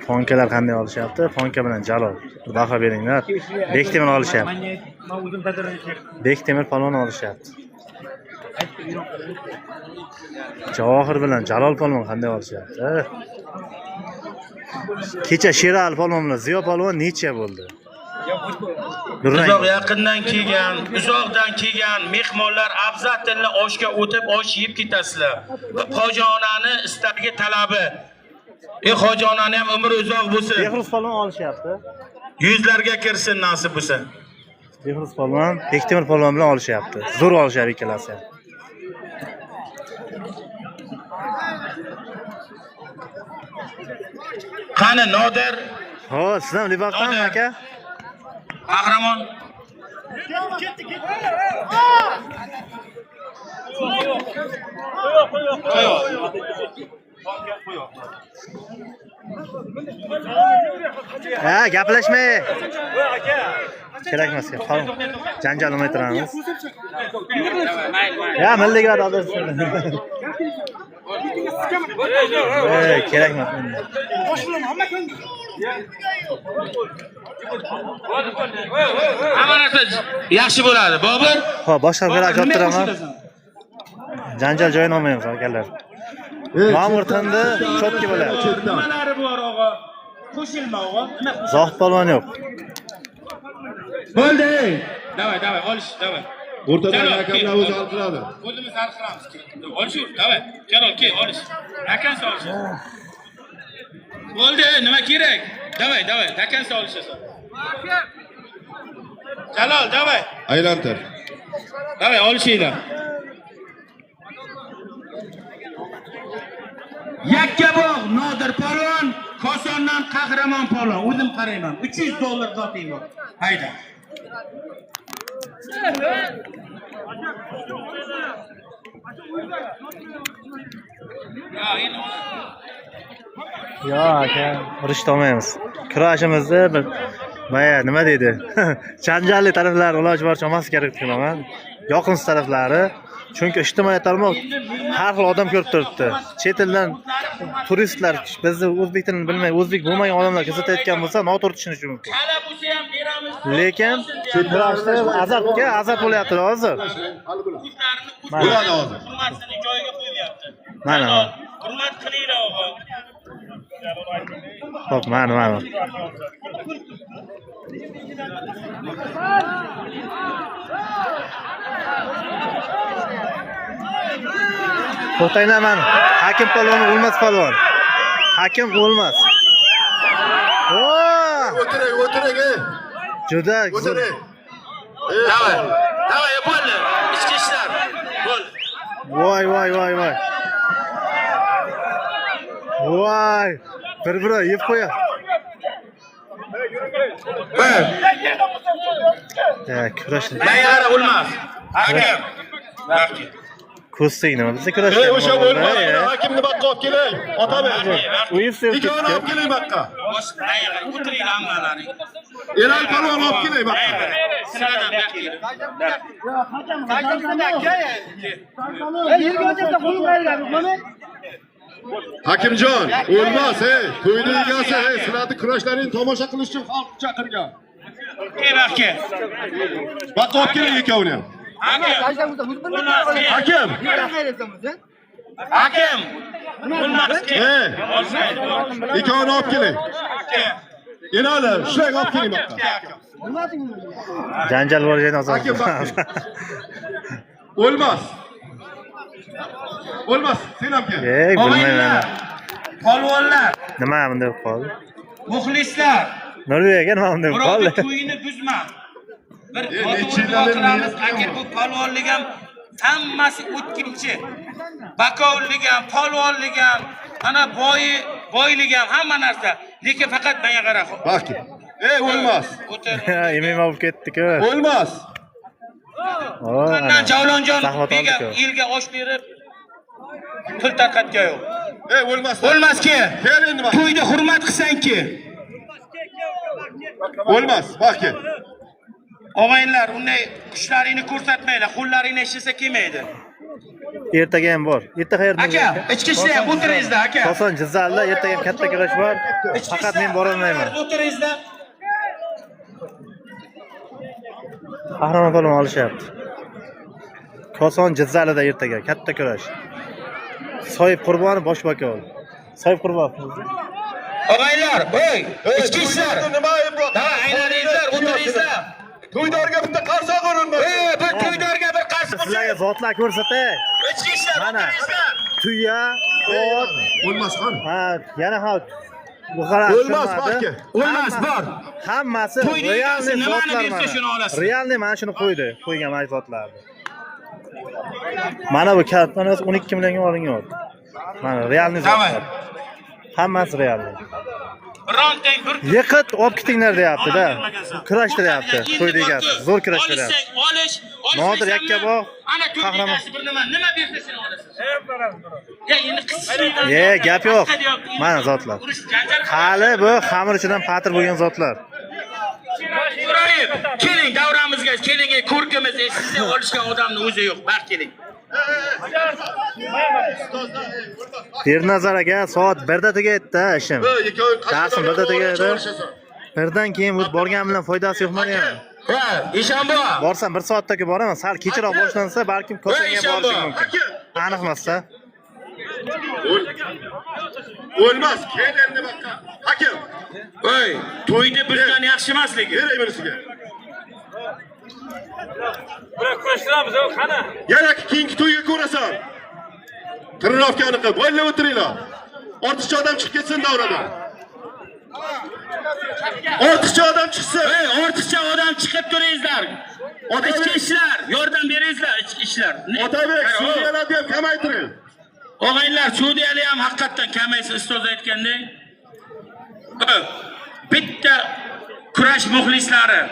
Fonkalar qanday olishyapti? Fonka bilan Jalol. Bir baho beringlar. Bektemir olishyapti. Bektemir polvon olishyapti. Javohir bilan Jalol polvon qanday olishyapti? Kecha Sherali polvon bilan Ziyo polvon necha bo'ldi? Durang. Uzoq yaqindan kelgan, uzoqdan kelgan mehmonlar abzatilla oshga o'tib osh yeb ketasizlar. Hoji onani istagi talabi. Hoji onani ham umri uzoq bo'lsin. Behruz polvon olishyapti. Yuzlarga kirsin nasib bo'lsa. Behruz polvon Bektemir polvon bilan olishyapti. Zo'r olishyapti ikkalasi ham. Qani Nodir, Ho, siz ham Libaqdanmi aka? Qahramon. Ha, gaplashmay. Kerak emas. Janjal olmay turamiz. Ya, milliy gvardiya kerak emas. Hamma narsa yaxshi bo'ladi. Bobur. Xo'p, boshqa bir olib turaman. Janjal joyini olmaymiz akalar. Ma'mur tindi, chotki bo'lyapti. Nimalari bor og'a? Qo'shilma og'a. Nima? Zohid polvon yo'q. Bo'ldi. Davay, davay, olish, davay. O'rtadagi hakamlar o'zi hal qiladi. O'zimiz hal qilamiz. Olishaver, davay. Jalol, kel, olish. Dakansa olish. Bo'ldi, nima kerak? Davay, davay, dakansa olishasan. Jalol, davay. Aylantir. Davay, olishinglar. Yakkabog' Nodir polvon, Kosondan Qahramon polvon. O'zim qarayman. 300 dollar zoting bor. Hayda. Yo'q aka, urushta olmaymiz. Kurashimizni bir boya nima deydi? Janjalli taraflari iloji boricha olmaslik kerak deb bilaman. Yoqimsiz taraflari. Chunki ijtimoiy tarmoq har xil odam ko'rib turibdi. Chet eldan turistlar bizni o'zbek tilini bilmay, o'zbek bo'lmagan odamlar kuzatayotgan bo'lsa, noto'g'ri tushunishi mumkin. Talab bo'lsa ham beramiz. Lekin kurashda azartga azart bo'lyapti hozir. O'zlarini Mana. Bo'ladi hozir. Hurmatini joyiga qo'yyapti. Mana. Hurmat qilinglar, og'a. Xo'p, mana mana. To'xtanglar mana. Hakim polvon O'lmas polvon. Hakim O'lmas. Oo! O'tiring, o'tiring, ey. Juda zo'r. O'tiring. Давай. Давай, bo'ldi. Ichki ishlar. Bo'ldi. Voy voy voy voy. Voy. Bir-biri yeb qo'yadi. Ya, kurash. Mayara o'lmas. Hakim. Ko'z nima bizda kurashgan. Ey, o'sha o'lmas, hakimni bakka olib keling. Otabek. UFC Ikkovini olib keling bakka. Bosh mayara o'tiringlar hammalaring. Erali polvon olib keling bakka. Sinadan bu yoqqa keling. Yerga o'tirsa qo'lim qayerga? Mana Hakimjon, o'lmas, ey, to'yni egasi, ey, sizlarni kurashlaringni tomosha qilish uchun xalq chaqirgan. Kel, aka. Bakka olib keling ikkovini ham. Hakim. Hakim. Hakim. O'lmas. Ey, ikkovini olib keling. Erali, shular olib keling bakka. Janjal bor joyda hozir. Hakim bakka. O'lmas. O'lmas, sen ham kel. Ey, bilmayman. Polvonlar, Nima bunday bo'lib qoldi? muxlislar, Nurbek aka nima bunday bo'lib birovni qoldi? to'yini buzma. Bir Necha yillar qilamiz, mehnat agar bu polvonlik ham hammasi o'tkinchi. Bakovlik ham, polvonlik ham, ana boyi, boylik ham hamma narsa. Lekin faqat menga qara. Bakka. Ey, o'lmas. O'tir. MMA bo'lib ketdi-ku. O'lmas. Oo, Qandan Javlonjon Zahmat bega oldi-ku. elga osh berib pul tarqatgan yo'q. Ey, o'lmas. O'lmaski. Kel endi bak. To'yni hurmat qilsang-ki. O'lmas, bakka. Og'aynilar, unday kuchlaringni ko'rsatmanglar, qo'llaringni ishlasa kelmaydi. Ertaga ham bor. Erta qayerda? Aka, ichki ishlar o'tiringizlar, aka. Koson Jizzaxda ertaga ham katta kurash bor. Ichki Faqat ishlar, men bora olmayman. O'tiringizlar. Qahramon polvon olishyapti. Koson Jizzaxda ertaga katta kurash. Soyib Qurbonov bosh vakil. Soyib Qurbonov. Og'aynilar, ey, ichki ishlar. Nima ayb bor? Davay, aylaningizlar, o'tiringizlar. To'ydorga bitta qarsoq urilmas. Ey, bir to'ydorga bir qarshi Sizlarga bo'lsin. zotlar ko'rsatay. Ichki ishlar, Mana. o'tiringizlar. Tuya, ot, O'lmas qani. ha, yana ha. Bu qara O'lmas, tushunmadi. Baxki. O'lmas bor. Hammasi To'yni egasi realniy nimani zotlar bersa mana. shuni olasiz. Realniy mana shuni qo'ydi, qo'ygan mana zotlarni. Mana bu katta 12 millionga olingan. Mana realniy Давай. zotlar. Hammasi realniy. Birontang bir Yiqit, olib ketinglar deyapti-da. Kurashtiryapti. To'yni egasi. Zo'r kurashtiryapti. Olishsang, olish, Nodir olishmaysanmi? Yakkabog', Ana to'yni qahramon. egasi bir nima, nima bersa shuni olasiz. Ya endi qisishmaydi. Ye, gap yo'q. Mana zotlar. Urush janjal Hali bu xamir ichidan patir bo'lgan zotlar. Ibrahim, keling davramizga, keling ey, ko'rkimiz, ey, sizni olishgan odamni o'zi yo'q. Bar keling. Ernazar aka soat 1da tugaydi-da ishim. Ey, ikkovi Darsim birda tugaydi. Birdan keyin bu borgan bilan foydasi yo'qmi deyman. Ha, Eshonbo. Borsam 1 soatdagi boraman, sal kechroq boshlansa balkim Kosonga Eshonbo. borishim mumkin. Aniq emas-da. O'lmas, kel endi bakka. Hakim, Ey, to'yni buzgan yaxshi emas lekin. beray bunisiga. Biroq kurashtiramiz, qani? Yana keyingi to'yga ko'rasan. Trenirovkani qil, bo'lib o'tiringlar. Ortiqcha odam chiqib ketsin davradan. Ortiqcha odam chiqsin. Ey, ortiqcha odam chiqib turingizlar. Ichki ishlar, yordam beringizlar, ichki ishlar. Otabek, sudyalarni ham kamaytiring. Og'aylar, Sudiyali ham haqiqatdan kamaysiz, ustoz aytgandek. Bitta kurash muxlislari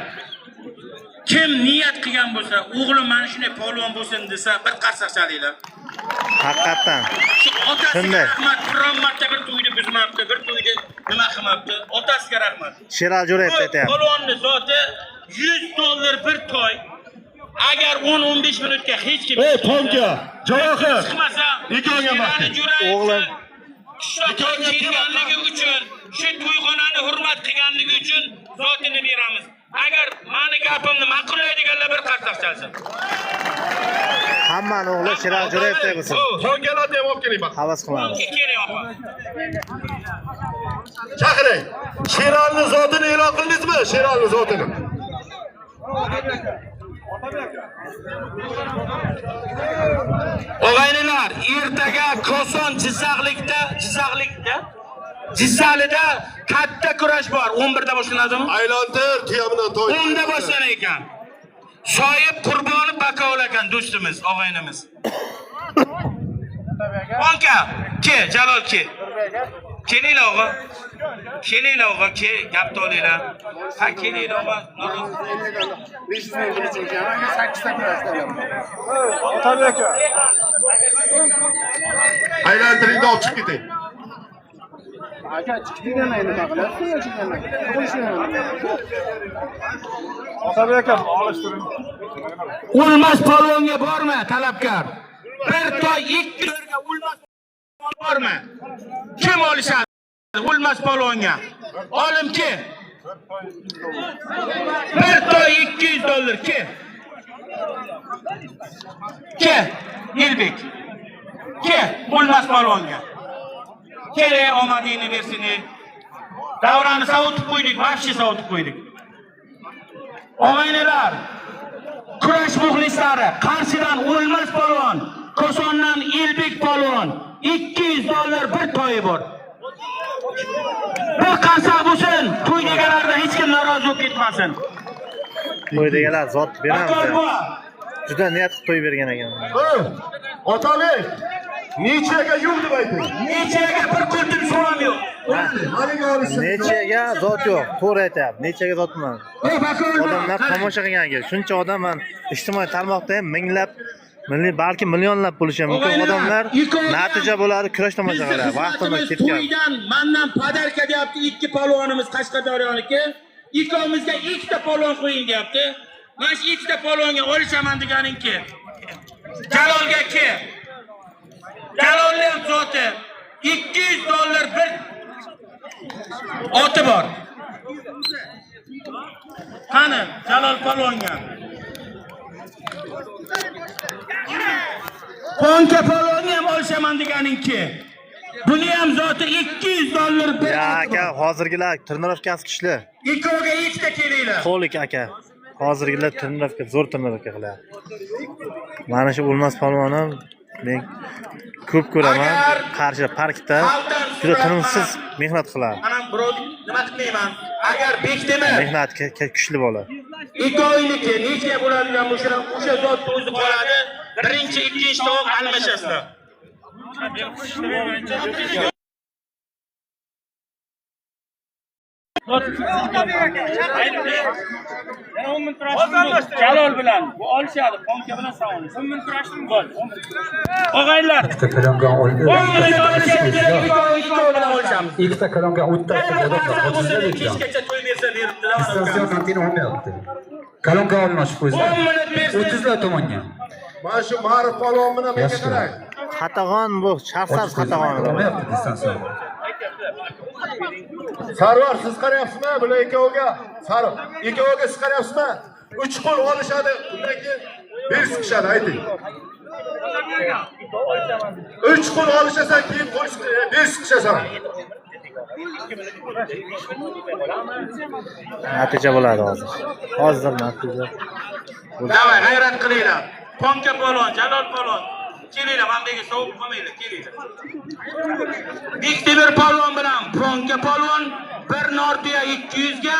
kim niyat qilgan bo'lsa, o'g'lim mana shunday polvon bo'lsin desa, bir qarsak chalinglar. Haqiqatdan. Shu otasiga Shunday. rahmat, biron marta bir to'yni buzmabdi, bir to'yni nima qilmabdi. Otasiga rahmat. Sherali Jo'rayev aytyapti. Polvonni zoti $100 bir toy. Agar 10-15 minutga hech kim Ey Tonka, Javohir. chiqmasa, Ikkovga Sherali Jo'rayevni O'g'lim. qishloqqa kelganligi uchun, shu to'yxonani hurmat qilganligi uchun zotini beramiz. Agar mani gapimni ma'qullaydiganlar bir qarsak chalsin. Hammani o'g'li Sherali Jo'rayevday bo'lsin. Tonkalarni ham olib keling bak. Havas qilamiz. Keling opa. Chaqiring. Sheralini zotini e'lon qildingizmi? Sheralini zotini. Og'aynilar, ertaga Koson Jizzaxlikda katta kurash bor. 11 da boshlanadimi? Aylantir tuya bilan toy. 10 da boshlanar ekan. Soyib Qurbonov bakovul ekan do'stimiz, og'aynimiz. Onka, ke, Jalol ke. Kelinglar o'g'a. Kelinglar o'g'a, ke, gapni olinglar. Ha, kelinglar o'g'a. Otabek aka. Aylantiringda olib chiqib keting. Otabek aka, olishtiring. O'lmas polvonga borma, talabkor. Bir toy ikki to'rga o'lmas borma. Kim olishadi? O'lmas polvonga. Olim ki. Bir toy $200 ki. Ki Elbek. Ki o'lmas polvonga. Kerak omadingni bersin. Davrani sovutib qo'ydik, вообще sovutib qo'ydik. Og'aynilar, kurash muxlislari, Qarshidan O'lmas polvon, Kosondan Elbek polvon, $200 bir toyi bor. Bir qarsak bo'lsin, to'y deganlarida hech kim norozi bo'lib ketmasin. To'y deganlar zot beramiz. Bakor buva. Juda niyat qilib to'y bergan ekan. Ey, Otabek, nechaga yo'q deb ayting. Nechaga bir qultum suv ham yo'q. Haligi olishsin. Nechaga zot yo'q, to'g'ri aytyapti. Nechaga zot emas. Ey Bakor buva, Odamlar tomosha qilgan ekan. Shuncha odam man ijtimoiy tarmoqda ham minglab, milliy balki millionlab bo'lishi ham mumkin. Og'aynilar, Odamlar ikkovdan natija bo'ladi, kurash tomosha Bizni qiladi. Vaqtimiz xizmatimiz ketgan. to'ydan mandan подарка deyapti ikki polvonimiz Qashqadaryoniki. Ikkovimizga ikkita polvon qo'ying deyapti. Mana shu ikkita polvonga olishaman deganingki. Jalolga ki. Jalolni ham zoti $200 bir oti bor. Qani Jalol polvonga. Ponka polvonni ham olishaman deganingki. Buni ham zoti $200 bir. Ya aka, hozirgilar trenirovkasi kuchli. Ikkoviga ikkita kelinglar. To'lik aka. Hozirgilar trenirovka, zo'r trenirovka qiladi. Mana shu O'lmas polvonim men ko'p ko'raman. Agar Qarshi parkda xalqdan juda surat tinimsiz mehnat qiladi. Manam birov nima qilmayman. Agar Bektemir Mehnat kuchli bola. ikkoviniki necha bo'ladigan bo'lsa, o'sha zot o'zi qoladi. Birinchi, ikkinchi tovuq almashasizlar. Jalol bilan bu olishadi, Ponka bilan sen olasan. 10 ming kurashdim gol. Og'aylar, Ikkita kolonka 10 ming olishadi, ikkovi bilan olishamiz. Ikkita kolonka o'tdi. Kechgacha to'y bersa beribdilar. Distansiya qantin olmayapti. Kolonka olmashib 10 o'zi. minut bersin. 30 lar tomonga. Mana shu Ma'ruf polvon bilan menga Yaxshi. qarang. Xatag'on bu, Shaxsabz xatag'on. Olmayapti distansiya. Sarvar, siz qarayapsizmi? Bular ikkoviga. Sarvar, ikkoviga siz qarayapsizmi? 3 qo'l olishadi, undan keyin bel siqishadi, ayting. 3 qo'l olishasan, keyin qo'l bel siqishasan. Natija bo'ladi hozir. Hozir natija. Davay, g'ayrat qilinglar. Ponka polvon, Jalol polvon. Kelinglar, mana bu yerga sovuq qolmanglar, kelinglar. Bektemir polvon bilan Ponka polvon bir nortuya 200 ga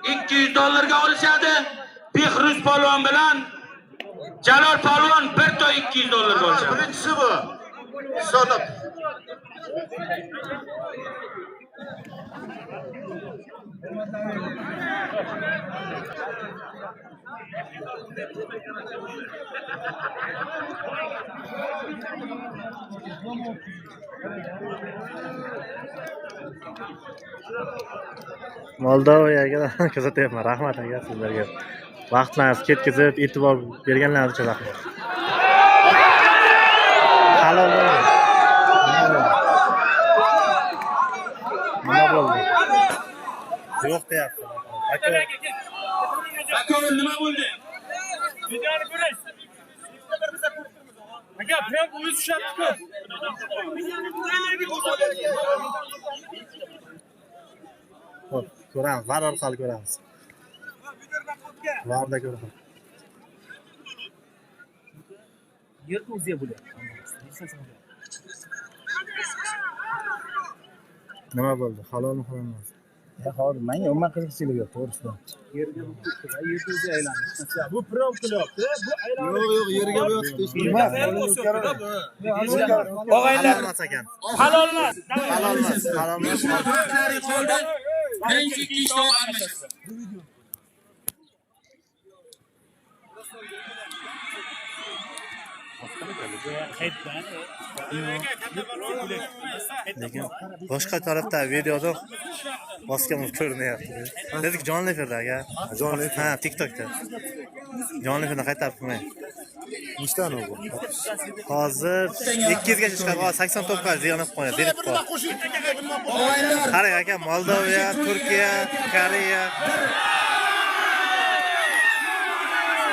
$200 olishadi. Behruz polvon bilan Jalol polvon bir toy $200 olishadi. Birinchisi bu. Hisoblab. Moldovaga ko'rsatyapman. Rahmat aka sizlarga. Vaqtlaringizni ketkazib, e'tibor berganlaringiz uchun rahmat. Halol bo'ldi. Nima bo'ldi? Yo'q deyapti. Aka, Aka, nima bo'ldi? Videoni ko'ring. Aka, prям o'zi tushyapti-ku. Xo'p, ko'ramiz, VAR orqali ko'ramiz. VARda ko'ramiz. Yerda o'zi bo'lyapti. Nima bo'ldi? Halolmi, halol emas? Hozir menga umuman qiziqchilik yo'q, to'g'risida. Yerga yerda o'zi aylandi. Bu prom qilyapti. Bu aylanib. Yo'q, yo'q, yerga bu Og'aylar, Halol emas ekan. halol emas. Halol emas, halol emas. Vaqtlari qoldi. Birinchi, ikkinchi to'p almashadi. Lekin boshqa tarafda videoda bosgan ko'rinyapti. Dedik jonli efirda aka. Jonli ha, TikTokda. Jonli efirda qaytarib qo'ymang. Nechtan u bu? Hozir 200 gacha chiqadi. Hozir 89 ga ziyonib qo'yadi, berib qo'yadi. Og'aylar, Qarang aka, Moldoviya, Turkiya, Koreya.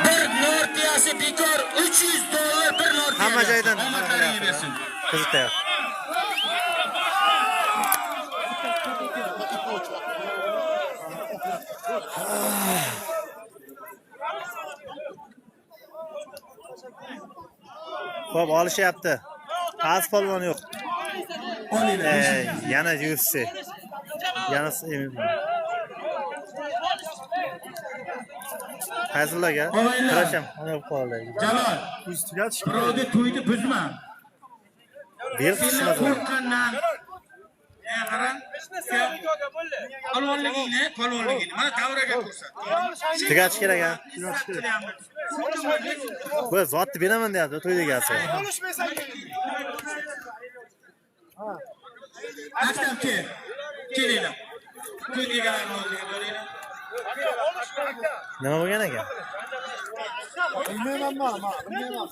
bir nortiyasi bekor $300 bir nortiya. Hamma joydan Omadlaringni bersin. Qiziqyapti. Xo'p, olishyapti. Az polvon yo'q. Yana UFC. Yana MMA. Fayzulla aka, kurash ham o'ynab qoldi. Jalol, birovni to'yni buzma. Bel qismasi. Qo'rqqandan. Qara. Polvonligingni, polvonligingni mana davraga ko'rsat. Tugatish kerak ha. Bu zotni beraman deyapti to'y egasi. Maktabga kelinglar. To'y egalarini oldiga boringlar. Nima bo'lgan ekan? Bilmayman men, bilmayman.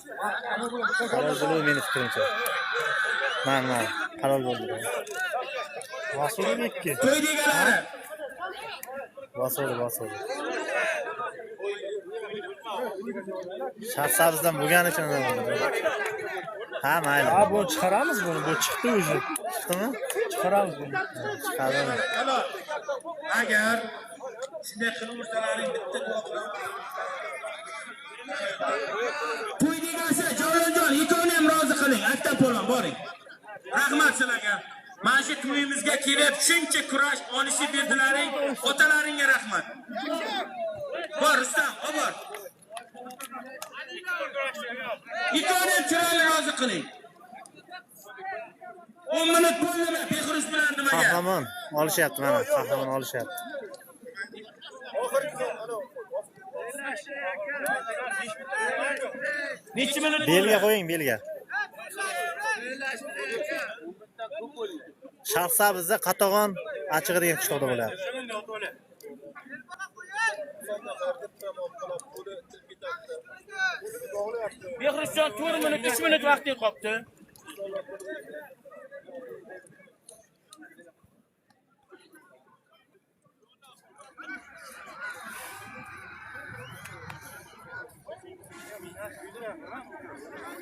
Halol bo'ldi meni fikrimcha. Man, halol bo'ldi. Bosildi ikki. To'y egalari. Bosildi, bosildi. Sharsabzdan bo'lgani uchun nima bo'ldi? Ha, mayli. Ha, buni chiqaramiz buni. Bu chiqdi o'zi. Chiqdimi? Chiqaramiz buni. Chiqadimi? Jalol, agar shunday qilaversalaring bitta duo qilaman. To'y egasi Javlonjon, ikkovini ham rozi qiling. Aktam polvon boring. Rahmat sizlarga. Mana shu to'yimizga kelib shuncha kurash olishib berdilaring, otalaringga rahmat. Bor Rustam, o bor. Ikkovini ham chiroyli rozi qiling. 10 minut bo'ldimi? Behruz bilan nimaga? Qahramon olishyapti mana, qahramon olishyapti. Necha minut Belga qo'ying, belga. Sharsabzda Qatag'on achchig'i degan qishloqda bo'ladi. Behruzjon 4 minut, 3 minut vaqting qolibdi.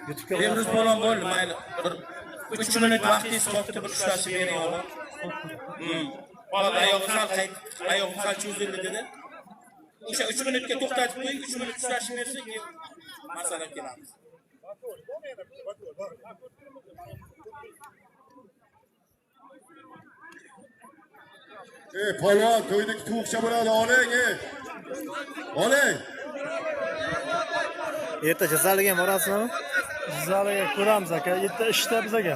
YouTube'ga Behruz polvon bo'ldi, mayli. Bir 3 minut vaqtingiz qolibdi, bir ushlashib bering oğlum. Hop, oyog'i sal qayt, oyog'i sal cho'zildi dedi. O'sha 3 minutga to'xtatib qo'ying, 3 minut ushlashib bersa, keyin masala kelamiz. Ey, polvon, to'ydagi tuvuqcha bo'ladi, oling, ey. Oling. Erta Jizzaxga ham borasizmi? Zaliga ko'ramiz, aka. Yerda ishda biz, aka.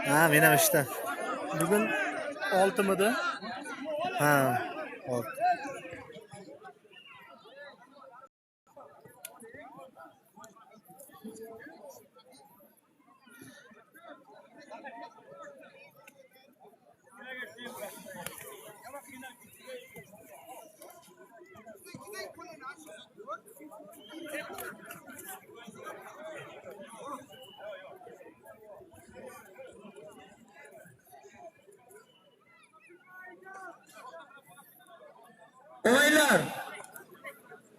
Ha, men ham ishda. Bugun 6midi? Ha. Hop. O'yinlar.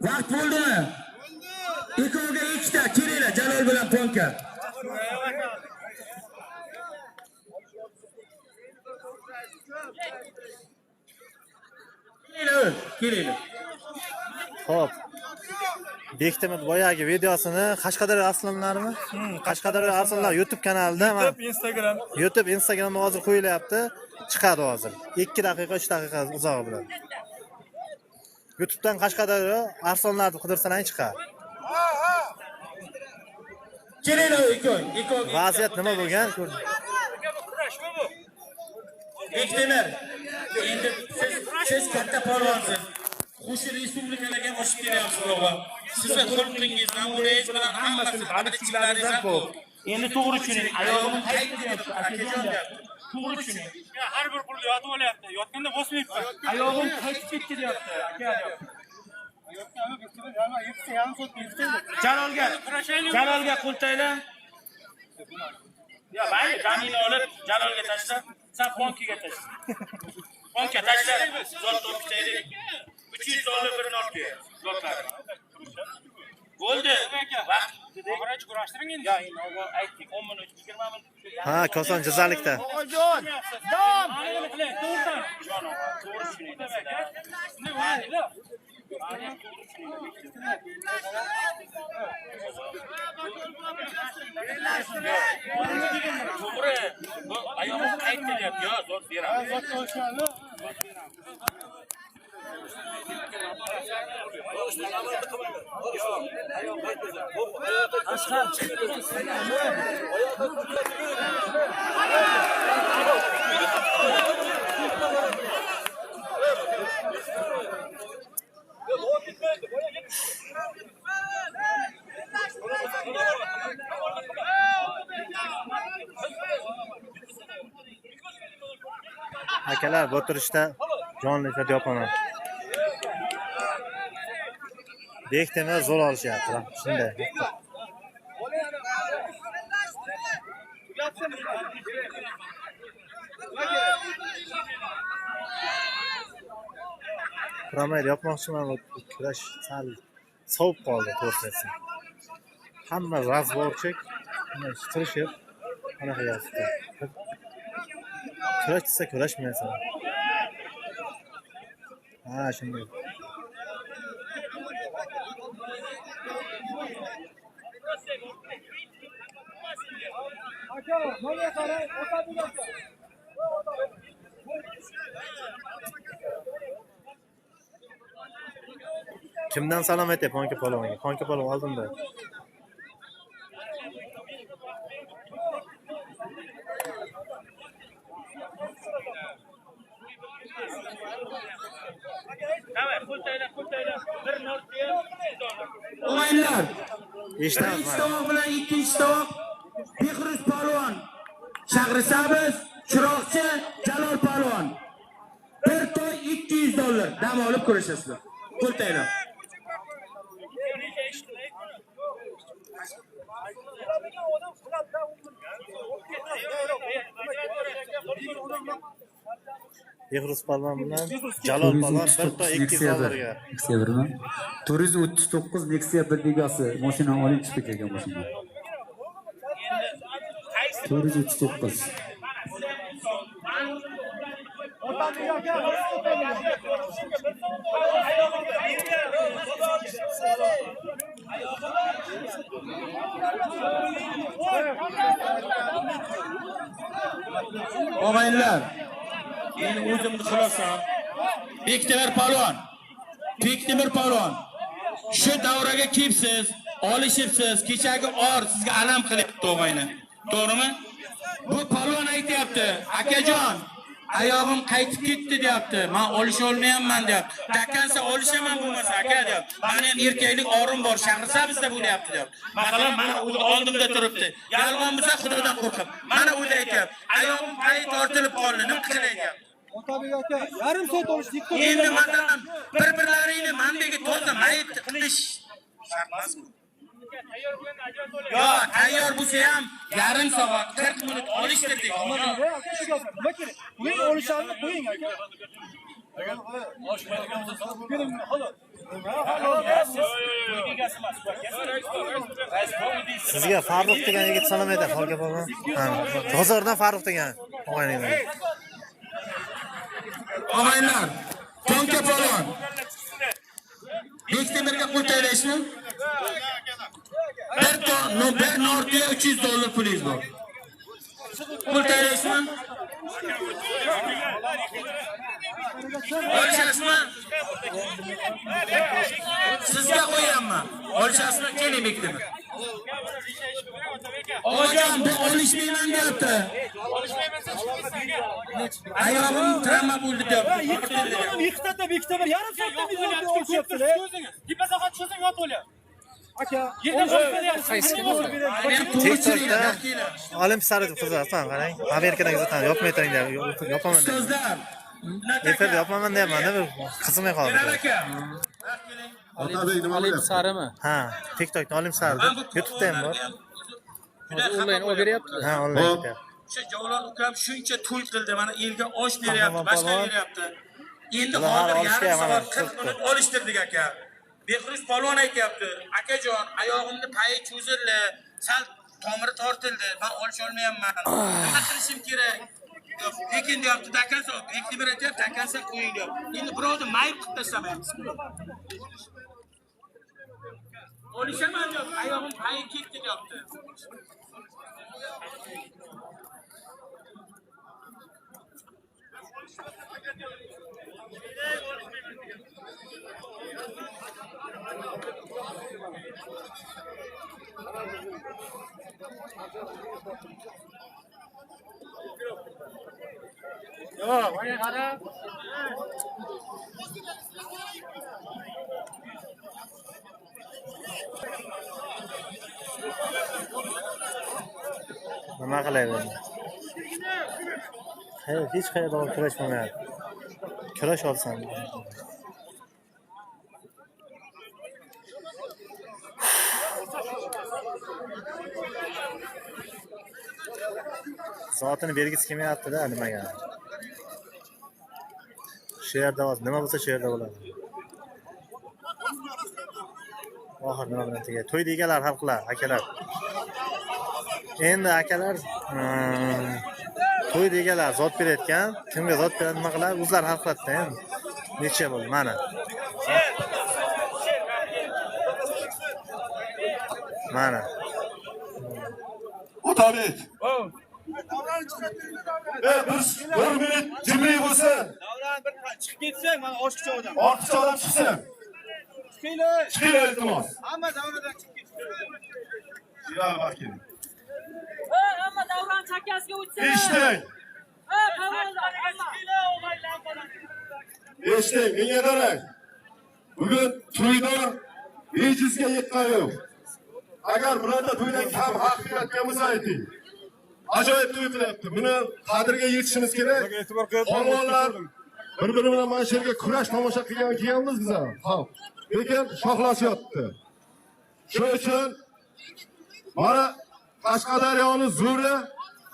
Vaqt bo'ldimi? Ikkoviga ikkita kelinglar, Jalol bilan Ponka. Kelinglar, kelinglar. Xo'p. Bektemir boyagi videosini Qashqadaryo arslonlarimi? Qashqadaryo arslonlar YouTube kanalida mana YouTube, Instagram. YouTube, Instagramda hozir qo'yilyapti. Chiqadi hozir. 2 daqiqa, 3 daqiqa uzog'i bilan. YouTube'dan Qashqadaryo arslonlarni qidirsang chiqadi. Kelinglar ikkov, ikkovga. Vaziyat nima bo'lgan? Bektemir. Endi siz katta polvonsiz. Qo'shni respublikalarga oshib kelyapsiz, o'g'lim. Sizni xulqingiz, namunangiz bilan hammasini baliqchilaringiz ham ko'p. Endi to'g'ri tushuning. Oyog'im qaytdi deyapti, akajon deyapti. To'g'ri tushuning. Har bir pulni yotib olyapti. Yotganda bosmayapti. Oyog'im qaytib ketdi deyapti, aka deyapti. Jalolga, Jalolga qo'ltayla. Ya mayli, jamini olib Jalolga tashla, sen Ponkiga tashla. Ponka tashla, zot topib 300 dollar bir nolga zotlari. Bo'ldi. Vaqt Oxirgacha kurashtiring endi. Ya endi aytdik 10 minut, 20 minut. Ha, Koson Jizzaxlikda. Anig'ini qiling, to'g'ridan. Jon og'a, to'g'ri tushuning. To'g'ri. Bu oyog'im qaytdi deyapti. Yo, zot beramiz. Akalar, bu turishda jonli efirda yopaman. Bektemir zo'r olishyapti. Shunday. Promayda yopmoqchiman, bu kurash sal sovib qoldi, to'g'risini aytsam. Hamma razborchik, tirishib anaqa yozibdi. Kurash desa kurashmaysan. Ha, shunday. Aka, mana qarang, Otabek aka. Kimdan salom aytay Ponka polvonga? Ponka polvon oldinda. Давай, qo'ltayla, qo'ltayla. Bir nolga dollar. O'yinlar. Eshitamiz. Birinchi tovoq bilan ikkinchi tovoq Behruz polvon, Shahrisabz, Chiroqchi, Jalol polvon. Bir toy 200 dollar. Dam olib ko'rishasizlar. Qo'ltayla. Behruz polvon bilan Jalol polvon bir toy 200 dollarga. Nexia 1mi? 439 Nexia 1 egasi mashinani olib chiqib kelgan mashina. 439. Otabek aka, Otabek aka. Og'aynilar, men o'zimni xulosam. Bektemir polvon. Bektemir polvon. Shu davraga kelibsiz. Olishibsiz, kechagi or sizga alam qilyapti og'ayni. To'g'rimi? Bu polvon aytyapti, akajon, oyog'im qaytib ketdi deyapti. Men olisha olmayapman deyapti. Dakansa olishaman bo'lmasa aka deyapti. Meni ham erkaklik orim bor, Shahrisabzda bo'lyapti deyapti. Masalan, mana o'zi oldimda turibdi. Yolg'on bo'lsa Xudodan qo'rqib. Mana o'zi aytyapti. Oyog'im payi tortilib qoldi, nima qilay deyapti. Otabek aka, yarim soat olishdi. Endi masalan, bir-birlaringni manbega toza mayit qilish shart emasmi? Yo, tayyor bo'lsa ham yarim soat 40 minut olishtirdik. Aka, shu gap nima kerak? Qo'ying, olishlarni qo'ying aka. Sizga Farruh degan yigit salom aytadi, Xolga polvon. Ha, bozordan Farruh degan og'ayni. Og'aylar, To'nka polvon. Bektemirga qo'l taylaysizmi? Bir ton, no, bir nortiya 300 dollar pulingiz bor. Pul taylaysizmi? Olishasizmi? Sizga qo'yapman. Olishasizmi? Keling Bektemir. Og'ajon, bu olishmayman deyapti. Oyog'im travma bo'ldi deyapti. Yiqitadi Bektemir, yarim soatda biz olishyaptilar. Aka, TikTokda Olim sari deb qiziqasan, qarang. Amerikadan kuzataman, yopmay turing deyapti. Yopaman deyapti. Ustozlar. Efirda yopaman deyapman, bir qizimay qoldi. Aka. Otabek nima qilyapti? Sarimi? Ha, TikTokda Olim sari deb. YouTube'da ham bor. Onlayn olib beryapti. Ha, onlayn ketyapti. O'sha Javlon ukam shuncha to'y qildi, mana elga osh beryapti, Qahramon boshqa polvon. beryapti. Endi Bular hali hozir olishga yarim mana soat 40 turibdi. minut olishtirdik aka. Behruz polvon aytyapti, akajon, oyog'imni payi cho'zildi, sal tomiri tortildi, men olisha olmayapman. Nima qilishim kerak? Lekin deyapti, dakansa, Bektemir aytyapti, dakansa qo'ying deyapti. Endi birovni mayib qilib tashlamayapmiz. Olishaman deyapti, oyog'im payi ketdi deyapti. Nima qilaylik endi? Hayır, hech qayerda olib kurash bo'lmayapti. Kurash olsam. Zotini bergisi kelmayapti-da nimaga. Shu yerda hozir nima bo'lsa shu yerda bo'ladi. Oxir nima bilan tugaydi? To'y deganlar hal qiladi, akalar. Endi akalar, to'y deganlar zot berayotgan, kimga zot beradi, nima qiladi, o'zlari hal qiladi-da endi. Necha bo'ldi mana. Mana. Otabek. Bir minut jimlik bo'lsin. Davron bir chiqib ketsin, mana oshiqcha odam. Ortiqcha odam chiqsin. Chiqinglar. Chiqinglar iltimos. Hamma davradan chiqib ketsin. Sherali vakil. Hamma davron chakkasiga o'tsin. Eshiting. Ha, polvonlar, hamma. Eshiting, menga qarang. Bugun to'ydor bejizga yiqqan yo'q. Agar birorta to'ydan kam haq qilayotgan bo'lsa ayting. Ajoyib to'y qilyapti. Buni qadriga yetishimiz kerak. E'tibor qilyapman. Polvonlar bir-biri bilan mana shu yerga kurash tomosha qilgan kelganmiz biz ham. Xalq. Lekin shoxlashyapti. Shuning uchun mana Qashqadaryoni zo'ri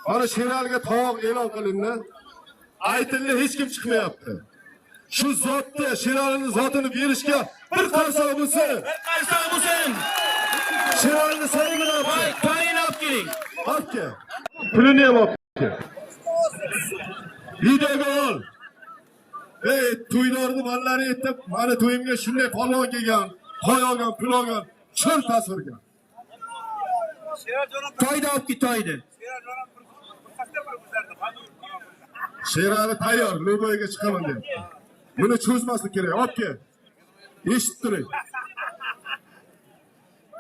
mana Sheraliga tovoq e'lon qilindi. Aytildi, hech kim chiqmayapti. Shu zotni, Sheralini zotini berishga bir qarsak bo'lsin. Bir qarsak bo'lsin. Sheralini so'ngini olib Voy, toyini olib keling. Olib kel. Pulini ham olib kel. Videoga ol. Ey, to'ylarni bolalari aytib, mani to'yimga shunday polvon kelgan, toy olgan, pul olgan, cho'l tasvirga. Toyni olib kel, toyni. Sherali tayyor, Luboyga chiqaman deyapti. Buni cho'zmaslik kerak, olib kel. Eshitib turing.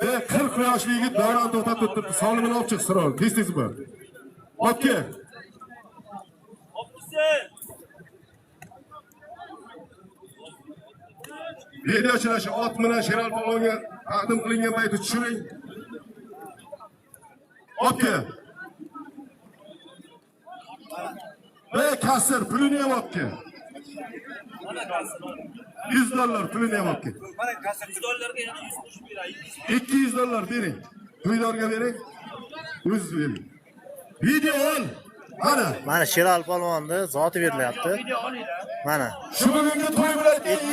40 yoshli yigit Davron to'xtatib turibdi. Solimini olib chiq, Sirol. Tez tez bor. Olib kel. Videochilar shu ot bilan Sherali polvonga taqdim qilingan payti tushiring. Olib kel. Ey kassir, pulini ham olib kel. 100 dollar pulini ham olib kel. 200 dollar bering. To'ydorga bering. O'zingiz bering. Video ol. Mana Mana Sherali polvonni zoti berilyapti. Mana Shu bugungi to'y bilan ikki